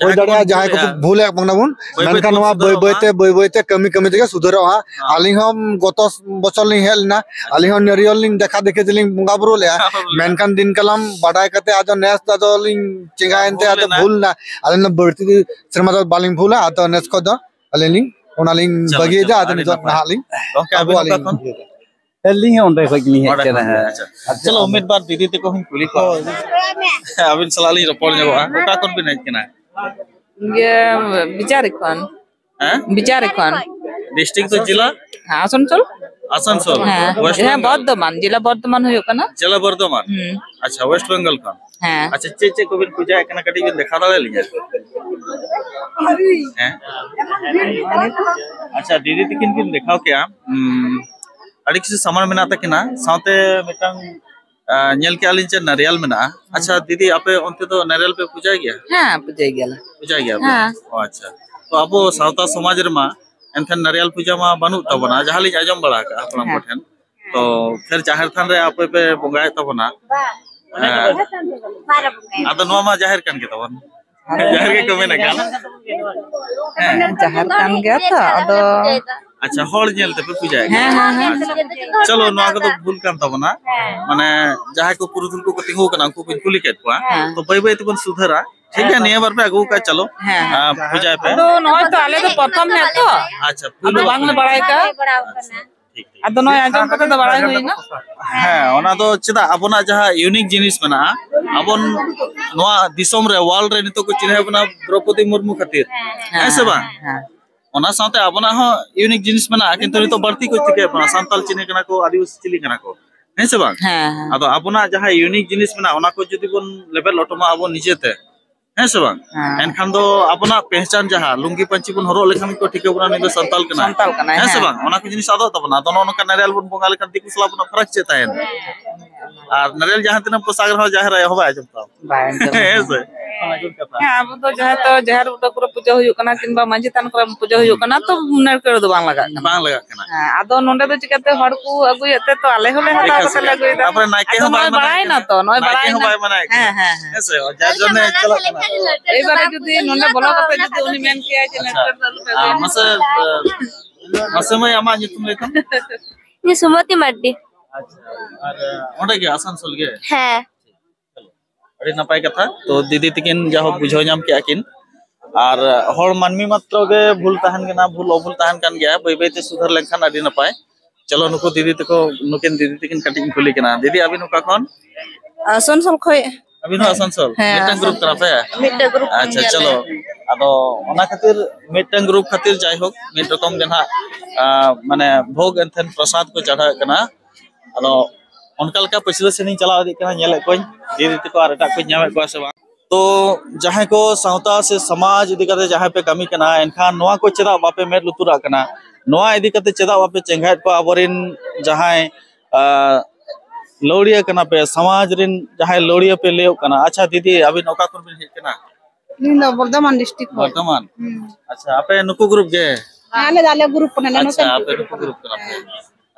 ᱦᱩᱭ ᱡᱟᱦᱟᱸᱭ ᱫᱟᱲᱮᱭᱟᱜᱼᱟ ᱠᱚᱵᱚᱱ ᱡᱟᱦᱟᱸᱭ ᱠᱚᱠᱚ ᱵᱷᱩᱞᱮᱜᱼᱟ, ᱵᱷᱩᱞᱮᱫ ᱵᱚᱱᱟ ᱵᱚᱱ, ᱵᱟᱹᱭ ᱵᱟᱹᱭ ᱢᱮᱱᱠᱷᱟᱱ ᱛᱮᱵᱚᱱ ᱱᱚᱣᱟ ᱵᱟᱹᱭ ᱥᱩᱫᱷᱟᱹᱨᱚᱜᱼᱟ᱾ ᱵᱟᱹᱭ ᱛᱮ, ᱵᱟᱹᱭ ᱵᱟᱹᱭ ᱛᱮ ᱠᱟᱹᱢᱤ ᱠᱟᱹᱢᱤ ᱛᱮᱜᱮ ᱥᱩᱫᱷᱟᱹᱨᱚᱜᱼᱟ᱾ ᱦᱮᱸ᱾ ᱟᱹᱞᱤᱧ ᱦᱚᱸ ᱜᱚᱛᱚ ᱵᱚᱪᱷᱚᱨ ᱞᱤᱧ ᱦᱮᱡ ᱞᱮᱱᱟ, ᱟᱪᱪᱷᱟ᱾ ᱟᱹᱞᱤᱧ ᱦᱚᱸ ᱱᱟᱹᱨᱭᱟᱹᱞ ᱞᱤᱧ ᱫᱮᱠᱷᱟ ᱫᱮᱠᱷᱤ ᱛᱮᱞᱤᱧ ᱵᱚᱸᱜᱟ ᱵᱩᱨᱩ ᱞᱮᱜᱼᱟ᱾ ᱵᱚᱸᱜᱟ ᱵᱩᱨᱩ ᱞᱮᱜᱼᱟ᱾ ᱢᱮᱱᱠᱷᱟᱱ ᱫᱤᱱ ᱠᱟᱞᱚᱢ ᱵᱟᱰᱟᱭ ᱠᱟᱛᱮ ᱟᱫᱚ ᱱᱮᱥ ᱫᱚ ᱟᱫᱚ ᱞᱤᱧ ᱪᱮᱸᱜᱷᱟᱭᱮᱱ ᱛᱮ ᱵᱷᱩᱞ ᱟᱫᱚ ᱞᱮᱱᱟ᱾ ᱵᱷᱩᱞ ᱮᱱᱟ᱾ ᱟᱹᱞᱤᱧ ᱫᱚ ᱵᱟᱹᱲᱛᱤ ᱥᱮᱨᱢᱟ ᱫᱚ ᱵᱟᱹᱞᱤᱧ ᱵᱷᱩᱞᱟ, ᱟᱫᱚ ᱱᱮᱥ ᱠᱷᱚᱱ ᱫᱚ ᱟᱹᱞᱤᱧ ᱞᱤᱧ ᱚᱱᱟ ᱞᱤᱧ ᱪᱚᱞᱚ, ᱵᱟᱹᱜᱤᱭᱮᱫᱟ᱾ ᱪᱚᱞᱚ, ᱟᱫᱚ ᱟᱹᱰᱤ ᱱᱤᱛᱚᱜ ᱱᱟᱯᱟᱭ᱾ ᱱᱟᱦᱟᱜ ᱞᱤᱧ ᱜᱚᱝᱠᱮ, ᱟᱹᱵᱤᱱ ᱟᱵᱚᱣᱟᱜ ᱚᱠᱟ ᱞᱤᱧ ᱠᱷᱚᱱ? ᱤᱭᱟᱹᱭᱮᱫᱟ᱾ ᱟᱹᱞᱤᱧ ᱦᱚᱸ ᱚᱸᱰᱮ ᱠᱷᱚᱡ ᱜᱮᱞᱤᱧ ᱦᱮᱡ ᱚᱸᱰᱮ ᱠᱟᱱᱟ᱾ ᱠᱷᱚᱱ ᱜᱮ, ᱟᱪᱪᱷᱟ᱾ ᱟᱪᱪᱷᱟ᱾ ᱪᱚᱞᱚ, ᱩᱢᱮᱫ ᱵᱟᱨ ᱫᱤᱫᱤ ᱛᱟᱠᱚ ᱦᱚᱸᱧ ᱠᱩᱞᱤ ᱠᱚᱣᱟ᱾ ᱦᱳᱭ᱾ ᱟᱹᱵᱤᱱ ᱥᱟᱞᱟᱜ ᱞᱤᱧ ᱨᱚᱯᱚᱲ ᱧᱚᱜᱚᱜᱼᱟ᱾ ᱚᱠᱟ ᱠᱷᱚᱱ ᱵᱤᱱ ᱦᱮᱡ ᱠᱟᱱᱟ? ᱤᱭᱟᱹ, ᱵᱤᱪᱟᱨᱤ ᱠᱷᱚᱱ᱾ ᱦᱮᱸ? ᱵᱤᱪᱟᱨᱤ ᱠᱷᱚᱱ᱾ District ᱫᱚ ᱡᱮᱞᱟ? ᱦᱮᱸ, ᱟᱥᱟᱱᱥᱳᱞ᱾ ᱟᱥᱟᱱᱥᱳᱞ? ᱦᱮᱸ᱾ West ᱦᱮᱸ, Bengal? ᱵᱚᱨᱫᱷᱚᱢᱟᱱ, ᱡᱮᱞᱟ ᱵᱚᱨᱫᱷᱚᱢᱟᱱ ᱦᱩᱭᱩᱜ ᱠᱟᱱᱟ᱾ ᱡᱮᱞᱟ ᱵᱚᱨᱫᱷᱚᱢᱟᱱ? ᱦᱩᱸ᱾ ᱟᱪᱪᱷᱟ, West Bengal ᱠᱷᱚᱱ? ᱦᱮᱸ᱾ ᱟᱪᱪᱷᱟ, ᱪᱮᱫ ᱪᱮᱫ ᱠᱚᱵᱤᱱ ᱯᱩᱡᱟᱭᱮᱫ ᱠᱟᱱᱟ, ᱠᱟᱹᱴᱤᱡ ᱵᱤᱱ ᱫᱮᱠᱷᱟᱣ ᱫᱟᱲᱮᱭᱟᱞᱤᱧᱟ? ᱦᱮᱸ? ᱟᱪᱪᱷᱟ, ᱫᱤᱫᱤ ᱛᱟᱹᱠᱤᱱ ᱠᱤᱱ ᱫᱮᱠᱷᱟᱣ ᱠᱮᱜᱼᱟ, ᱩᱸ, ᱟᱹᱰᱤ ᱠᱤᱪᱷᱩ ᱥᱟᱢᱟᱱ ᱢᱮᱱᱟᱜ ᱛᱟᱹᱠᱤᱱᱟ, ᱥᱟᱶᱛᱮ ᱢᱤᱫᱴᱟᱝ, ᱟ, ᱧᱮᱞ ᱠᱮᱜᱼᱟ ᱞᱤᱧ ᱪᱮᱫ ᱱᱟᱨᱤᱭᱟᱞ ᱢᱮᱱᱟᱜᱼᱟ᱾ ᱟᱪᱪᱷᱟ, ᱫᱤᱫᱤ, ᱟᱯᱮ ᱚᱱᱛᱮ ᱫᱚ ᱱᱟᱨᱤᱭᱟᱞ ᱯᱮ ᱯᱩᱡᱟᱭ ᱜᱮᱭᱟ? ᱦᱮᱸ, ᱯᱩᱡᱟᱹᱭ ᱜᱮᱭᱟᱞᱮ᱾ ᱯᱩᱡᱟᱭ ᱜᱮᱭᱟ ᱯᱮ? ᱦᱮᱸ᱾ ᱚ, ᱟᱪᱪᱷᱟ᱾ ᱛᱚ ᱟᱵᱚ ᱥᱟᱶᱛᱟ ᱥᱚᱢᱟᱡᱽ ᱨᱮᱢᱟ ᱮᱱᱠᱷᱟᱱ ᱱᱟᱨᱤᱭᱟᱞ ᱯᱩᱡᱟᱹ ᱢᱟ ᱵᱟᱹᱱᱩᱜ ᱛᱟᱵᱚᱱᱟ, ᱡᱟᱦᱟᱸ ᱞᱤᱧ ᱟᱸᱡᱚᱢ ᱵᱟᱲᱟ ᱟᱠᱟᱜᱼᱟ ᱦᱟᱯᱲᱟᱢ ᱦᱮᱸ᱾ ᱠᱚᱴᱷᱮᱱ᱾ ᱛᱚ ᱯᱷᱮᱨ ᱡᱟᱦᱮᱨ ᱛᱷᱟᱱ ᱨᱮ ᱟᱯᱮ ᱯᱮ ᱵᱚᱸᱜᱟᱭᱮᱫ ᱛᱟᱵᱚᱱᱟ᱾ ᱦᱮᱸ᱾ ᱟᱫᱚ ᱱᱚᱣᱟ ᱢᱟ ᱡᱟᱦᱮᱨ ᱠᱟᱱ ᱜᱮ ᱛᱟᱵᱚᱱ᱾ ᱡᱟᱦᱮᱨ ᱜᱮᱠᱚ ᱢᱮᱱᱮᱫ ᱠᱟᱱ᱾ ᱦᱮᱸ᱾ ᱡᱟᱦᱮᱨ ᱠᱟᱱ ᱜᱮᱭᱟ ᱛᱚ, ᱟᱫᱚ ᱟᱪᱪᱷᱟ, ᱦᱚᱲ ᱧᱮᱞ ᱛᱮᱯᱮ ᱯᱩᱡᱟᱹᱭᱮᱫ ᱦᱮᱸ, ᱠᱟᱱᱟ᱾ ᱦᱮᱸ, ᱦᱮᱸ᱾ ᱟᱪᱪᱷᱟ᱾ ᱪᱚᱞᱚ, ᱱᱚᱣᱟ ᱠᱚᱫᱚ ᱵᱷᱩᱞ ᱠᱟᱱ ᱛᱟᱵᱚᱱᱟ᱾ ᱦᱮᱸ᱾ ᱢᱟᱱᱮ, ᱡᱟᱦᱟᱸᱭ ᱠᱚ ᱯᱩᱨᱩᱫᱷᱩᱞ ᱠᱚᱠᱚ ᱛᱤᱸᱜᱩ ᱟᱠᱟᱱᱟ, ᱩᱱᱠᱩ ᱠᱚᱧ ᱠᱩᱞᱤ ᱠᱮᱫ ᱠᱚᱣᱟ᱾ ᱦᱮᱸ᱾ ᱛᱚ, ᱵᱟᱹᱭ ᱵᱟᱹᱭ ᱛᱮᱵᱚᱱ ᱥᱩᱫᱷᱟᱹᱨᱟ᱾ ᱴᱷᱤᱠ ᱜᱮᱭᱟ, ᱦᱮᱸ᱾ ᱱᱤᱭᱟᱹ ᱵᱟᱨ ᱯᱮ ᱟᱹᱜᱩ ᱟᱠᱟᱫ, ᱪᱚᱞᱚ᱾ ᱦᱮᱸ᱾ ᱟᱨ ᱯᱩᱡᱟᱹᱭ ᱯᱮ᱾ ᱟᱫᱚ ᱱᱚᱜᱼᱚᱭ ᱛᱚ, ᱟᱞᱮ ᱫᱚ ᱯᱨᱚᱛᱷᱚᱢ ᱦᱮᱸ ᱛᱚ᱾ ᱟᱪᱪᱷᱟ, ᱟᱫᱚ ᱵᱷᱩᱞ ᱵᱟᱝᱞᱮ ᱵᱟᱲᱟᱭ ᱠᱟᱜᱼᱟ᱾ ᱴᱷᱤᱠ, ᱴᱷᱤᱠ᱾ ᱟᱫᱚ ᱱᱚᱜᱼᱚᱭ ᱟᱸᱡᱚᱢ ᱠᱟᱛᱮ ᱫᱚ ᱵᱟᱲᱟᱭ ᱦᱩᱭᱱᱟ᱾ ᱦᱮᱸ, ᱚᱱᱟ ᱫᱚ ᱪᱮᱫᱟᱜ ᱟᱵᱚᱱᱟᱜ ᱡᱟᱦᱟᱸ unique ᱡᱤᱱᱤᱥ ᱢᱮᱱᱟᱜᱼᱟ, ᱟᱵᱚᱱ ᱱᱚᱣᱟ ᱫᱤᱥᱚᱢ ᱨᱮ, world ᱨᱮ ᱱᱤᱛᱚᱜ ᱠᱚ ᱪᱤᱱᱦᱟᱹᱣ ᱵᱚᱱᱟ ᱫᱨᱚᱯᱚᱫᱤ ᱢᱩᱨᱢᱩ ᱠᱷᱟᱹᱛᱤᱨ᱾ ᱦᱮᱸ ᱥᱮ ᱵᱟᱝ? ᱦᱮᱸ᱾ ᱚᱱᱟ ᱥᱟᱶᱛᱮ ᱟᱵᱚᱱᱟᱜ ᱦᱚᱸ unique ᱡᱤᱱᱤᱥ ᱢᱮᱱᱟᱜᱼᱟ, ᱠᱤᱱᱛᱩ ᱱᱤᱛᱚᱜ ᱵᱟᱹᱲᱛᱤ ᱠᱚ ᱪᱤᱠᱟᱹᱭᱮᱫ ᱵᱚᱱᱟ, ᱥᱟᱱᱛᱟᱞ ᱪᱤᱞᱤ ᱠᱟᱱᱟ ᱠᱚ, ᱟᱹᱫᱤᱵᱟᱹᱥᱤ ᱪᱤᱞᱤ ᱠᱟᱱᱟ ᱠᱚ, ᱦᱮᱸ ᱥᱮ ᱵᱟᱝ? ᱦᱮᱸ, ᱦᱮᱸ᱾ ᱟᱫᱚ ᱟᱵᱚᱱᱟᱜ ᱡᱟᱦᱟᱸ unique ᱡᱤᱱᱤᱥ ᱢᱮᱱᱟᱜᱼᱟ, ᱚᱱᱟ ᱠᱚ ᱡᱩᱫᱤ ᱵᱚᱱ ᱞᱮᱵᱮᱫ ᱞᱚᱴᱚᱢᱟ ᱟᱵᱚ ᱱᱤᱡᱮᱛᱮ, ᱦᱮᱸ ᱥᱮ ᱵᱟᱝ? ᱦᱮᱸ᱾ ᱮᱱᱠᱷᱟᱱ ᱫᱚ ᱟᱵᱚᱱᱟᱜ ᱯᱮᱦᱪᱟᱱ ᱡᱟᱦᱟᱸ ᱞᱩᱝᱜᱤ ᱯᱟᱹᱧᱪᱤ ᱵᱚᱱ ᱦᱚᱨᱚᱜ ᱞᱮᱠᱷᱟᱱ ᱜᱮᱠᱚ ᱴᱷᱤᱠᱟᱹ ᱵᱚᱱᱟ, ᱱᱩᱭ ᱫᱚ ᱥᱟᱱᱛᱟᱞ ᱠᱟᱱᱟᱭ᱾ ᱥᱟᱱᱛᱟᱞ ᱠᱟᱱᱟᱭ, ᱦᱮᱸ ᱥᱮ ᱦᱮᱸ᱾ ᱵᱟᱝ? ᱚᱱᱟ ᱠᱚ ᱡᱤᱱᱤᱥ ᱟᱫᱚᱜ ᱛᱟᱵᱚᱱᱟ᱾ ᱟᱫᱚ ᱱᱚᱜᱼᱚ ᱱᱚᱝᱠᱟ ᱱᱟᱨᱮᱞ ᱵᱚᱱ ᱵᱚᱸᱜᱟ ᱞᱮᱠᱷᱟᱱ ᱫᱤᱠᱩ ᱥᱟᱞᱟᱜ ᱟᱵᱚᱱᱟᱜ ᱯᱷᱟᱨᱟᱠ ᱪᱮᱫ ᱛᱟᱦᱮᱱᱟ? ᱟᱨ ᱱᱟᱨᱮᱞ ᱡᱟᱦᱟᱸ ᱛᱤᱱᱟᱹᱜ ᱯᱚᱥᱟᱜ ᱨᱮᱦᱚᱸ ᱡᱟᱦᱮᱨ ᱟᱭᱳ ᱦᱚᱸ ᱵᱟᱭ ᱟᱸᱡᱚᱢ ᱛᱟᱢᱟ᱾ ᱵᱟᱭ ᱟᱸᱡᱚᱢ ᱛᱟᱢᱟ᱾ ᱦᱮᱸ ᱥᱮ? ᱚᱱᱟ ᱠᱚ ᱠᱟᱛᱷᱟ᱾ ᱦᱮᱸ, ᱟᱵᱚ ᱫᱚ ᱡᱟᱦᱟᱸ ᱫᱚ ᱡᱟᱦᱮᱨ ᱵᱩᱴᱟᱹ ᱠᱚᱨᱮ ᱯᱩᱡᱟᱹ ᱦᱩᱭᱩᱜ ᱠᱟᱱᱟ ᱠᱤᱝᱵᱟ ᱢᱟᱹᱡᱷᱤ ᱛᱷᱟᱱ ᱠᱚᱨᱮ ᱯᱩᱡᱟᱹ ᱦᱩᱭᱩᱜ ᱠᱟᱱᱟ, ᱛᱚ ᱱᱟᱨᱠᱮᱞ ᱫᱚ ᱵᱟᱝ ᱞᱟᱜᱟᱜ ᱠᱟᱱᱟ᱾ ᱵᱟᱝ ᱞᱟᱜᱟᱜ ᱠᱟᱱᱟ᱾ ᱦᱮᱸ, ᱟᱫᱚ ᱱᱚᱸᱰᱮ ᱫᱚ ᱪᱤᱠᱟᱹᱛᱮ ᱦᱚᱲ ᱠᱚ ᱟᱹᱜᱩᱭᱮᱫ ᱛᱮ, ᱛᱚ ᱟᱞᱮ ᱦᱚᱸᱞᱮ ᱦᱟᱛᱟᱣ ᱠᱟᱛᱮ ᱞᱮ ᱟᱹᱜᱩᱭᱮᱫᱟ᱾ ᱛᱟᱯᱚᱨᱮ ᱱᱟᱭᱠᱮ ᱟᱫᱚ ᱦᱚᱸ ᱵᱟᱭ ᱱᱚᱜᱼᱚᱭ ᱢᱟᱱᱟᱭᱮᱫ ᱵᱟᱲᱟᱭᱮᱱᱟ ᱠᱟᱱᱟ᱾ ᱛᱚ, ᱱᱚᱜᱼᱚᱭ ᱱᱟᱭᱠᱮ ᱵᱟᱲᱟᱭᱮᱱᱟ᱾ ᱦᱚᱸ ᱵᱟᱭ ᱢᱟᱱᱟᱭᱮᱫ ᱦᱮᱸ, ᱠᱟᱱᱟ᱾ ᱦᱮᱸ, ᱦᱮᱸ᱾ ᱦᱮᱸ ᱥᱮ? ᱡᱟᱨ ᱡᱚᱱᱱᱮ ᱪᱟᱞᱟᱜ ᱠᱟᱱᱟ᱾ ᱮᱭᱵᱟᱨᱮ ᱡᱩᱫᱤ ᱱᱚᱸᱰᱮ ᱵᱚᱞᱚ ᱠᱟᱛᱮ ᱡᱩᱫᱤ ᱩᱱᱤ ᱢᱮᱱ ᱠᱮᱭᱟᱭ ᱡᱮ ᱟᱪᱪᱷᱟ᱾ ᱱᱟᱨᱠᱮᱞ ᱫᱚ ᱟᱞᱚ ᱯᱮ ᱟᱹᱜᱩᱭᱟ᱾ ᱟᱨ ᱢᱟᱥᱮ, ᱢᱟᱥᱮ ᱢᱟᱹᱭ, ᱟᱢᱟᱜ ᱧᱩᱛᱩᱢ ᱞᱟᱹᱭ ᱛᱟᱢ? ᱤᱧ ᱥᱩᱢᱚᱛᱤ ᱢᱟᱨᱰᱤ᱾ ᱟᱪᱪᱷᱟ᱾ ᱟᱨ ᱚᱸᱰᱮ ᱜᱮ, ᱟᱥᱟᱱᱥᱳᱞ ᱜᱮ? ᱦᱮᱸ᱾ ᱟᱹᱰᱤ ᱱᱟᱯᱟᱭ ᱠᱟᱛᱷᱟ᱾ ᱛᱚ, ᱫᱤᱫᱤ ᱛᱟᱹᱠᱤᱱ ᱡᱟᱦᱳᱠ ᱵᱩᱡᱷᱟᱹᱣ ᱧᱟᱢ ᱠᱮᱜᱼᱟ ᱠᱤᱱ᱾ ᱟᱨ ᱦᱚᱲ ᱢᱟᱹᱱᱢᱤ ᱢᱟᱛᱨᱚ ᱜᱮ ᱵᱷᱩᱞ ᱛᱟᱦᱮᱱ ᱠᱟᱱᱟ, ᱵᱷᱩᱞ ᱚᱵᱷᱩᱞ ᱛᱟᱦᱮᱱ ᱠᱟᱱ ᱜᱮᱭᱟ, ᱵᱟᱹᱭ ᱵᱟᱹᱭ ᱛᱮ ᱥᱩᱫᱷᱟᱹᱨ ᱞᱮᱱᱠᱷᱟᱱ ᱟᱹᱰᱤ ᱱᱟᱯᱟᱭ᱾ ᱪᱚᱞᱚ, ᱱᱩᱠᱩ ᱫᱤᱫᱤ ᱛᱟᱠᱚ, ᱱᱩᱠᱤᱱ ᱫᱤᱫᱤ ᱛᱟᱹᱠᱤᱱ ᱠᱟᱹᱴᱤᱡ ᱤᱧ ᱠᱩᱞᱤ ᱠᱤᱱᱟ᱾ ᱫᱤᱫᱤ, ᱟᱹᱵᱤᱱ ᱚᱠᱟ ᱠᱷᱚᱱ? ᱟᱥᱟᱱᱥᱳᱞ ᱠᱷᱚᱡ᱾ ᱟᱹᱵᱤᱱ ᱦᱚᱸ ᱟᱥᱟᱱᱥᱳᱞ? ᱦᱮᱸ, ᱢᱤᱫᱴᱟᱝ ᱜᱨᱩᱯ ᱟᱥᱟᱱᱥᱳᱞ᱾ ᱠᱟᱱᱟ ᱯᱮ? ᱢᱤᱫᱴᱟᱝ ᱜᱨᱩᱯ ᱠᱟᱱ ᱟᱪᱪᱷᱟ, ᱜᱮᱭᱟᱞᱮ᱾ ᱪᱚᱞᱚ᱾ ᱟᱫᱚ ᱚᱱᱟ ᱠᱷᱟᱹᱛᱤᱨ ᱢᱤᱫᱴᱟᱝ ᱜᱨᱩᱯ ᱠᱷᱟᱹᱛᱤᱨ ᱡᱟᱭᱦᱳᱠ ᱢᱤᱫ ᱨᱚᱠᱚᱢ ᱜᱮ ᱱᱟᱦᱟᱜ, ᱟᱸ, ᱢᱟᱱᱮ ᱵᱷᱳᱜᱽ ᱮᱱᱛᱮᱱ ᱯᱨᱚᱥᱟᱫ ᱠᱚ ᱪᱟᱲᱦᱟᱣᱮᱫ ᱠᱟᱱᱟ᱾ ᱟᱫᱚ ᱚᱱᱠᱟ ᱞᱮᱠᱟ ᱯᱟᱹᱪᱷᱞᱟᱹ ᱥᱮᱱᱤᱧ ᱪᱟᱞᱟᱣ ᱤᱫᱤᱜ ᱠᱟᱱᱟ, ᱧᱮᱞᱮᱫ ᱠᱚᱣᱟᱧ ᱫᱤᱫᱤ ᱛᱟᱠᱚ ᱟᱨ ᱮᱴᱟᱜ ᱠᱚᱧ ᱧᱟᱢᱮᱫ ᱠᱚᱣᱟ ᱥᱮ ᱵᱟᱝ᱾ ᱛᱚ ᱡᱟᱦᱟᱸᱭ ᱠᱚ ᱥᱟᱶᱛᱟ ᱥᱮ ᱥᱚᱢᱟᱡᱽ ᱤᱫᱤ ᱠᱟᱛᱮ ᱡᱟᱦᱟᱸᱭ ᱯᱮ ᱠᱟᱹᱢᱤ ᱠᱟᱱᱟ, ᱮᱱᱠᱷᱟᱱ ᱱᱚᱣᱟ ᱠᱚ ᱪᱮᱫᱟᱜ ᱵᱟᱯᱮ ᱢᱮᱫ ᱞᱩᱛᱩᱨᱟᱜ ᱠᱟᱱᱟ? ᱱᱚᱣᱟ ᱤᱫᱤ ᱠᱟᱛᱮ ᱪᱮᱫᱟᱜ ᱵᱟᱯᱮ ᱪᱮᱸᱜᱷᱟᱭᱮᱫ ᱠᱚᱣᱟ ᱟᱵᱚᱨᱮᱱ ᱡᱟᱦᱟᱸᱭ, ᱟᱸ, ᱞᱟᱹᱣᱲᱤᱭᱟᱹ ᱠᱟᱱᱟ ᱯᱮ, ᱥᱚᱢᱟᱡᱽ ᱨᱮᱱ ᱡᱟᱦᱟᱸᱭ ᱞᱟᱹᱣᱲᱤᱭᱟᱹ ᱯᱮ ᱞᱟᱹᱭᱚᱜ ᱠᱟᱱᱟ? ᱟᱪᱪᱷᱟ ᱫᱤᱫᱤ, ᱟᱹᱵᱤᱱ ᱚᱠᱟ ᱠᱷᱚᱱ ᱵᱤᱱ ᱦᱮᱡ ᱠᱟᱱᱟ? ᱤᱧ ᱫᱚ ᱵᱚᱨᱫᱷᱚᱢᱟᱱ ᱰᱤᱥᱴᱨᱤᱠᱴ ᱠᱷᱚᱱ᱾ ᱵᱚᱨᱫᱷᱚᱢᱟᱱ? ᱦᱩᱸ᱾ ᱟᱪᱪᱷᱟ, ᱟᱯᱮ ᱱᱩᱠᱩ ᱜᱨᱩᱯ ᱜᱮ? ᱦᱮᱸ, ᱟᱞᱮ ᱫᱚ ᱟᱞᱮ ᱜᱨᱩᱯ ᱠᱟᱱᱟᱞᱮ, ᱱᱚᱛᱮ ᱟᱪᱪᱷᱟ, ᱟᱯᱮ ᱱᱩᱠᱩ ᱜᱨᱩᱯ ᱠᱟᱱᱟ ᱯᱮ᱾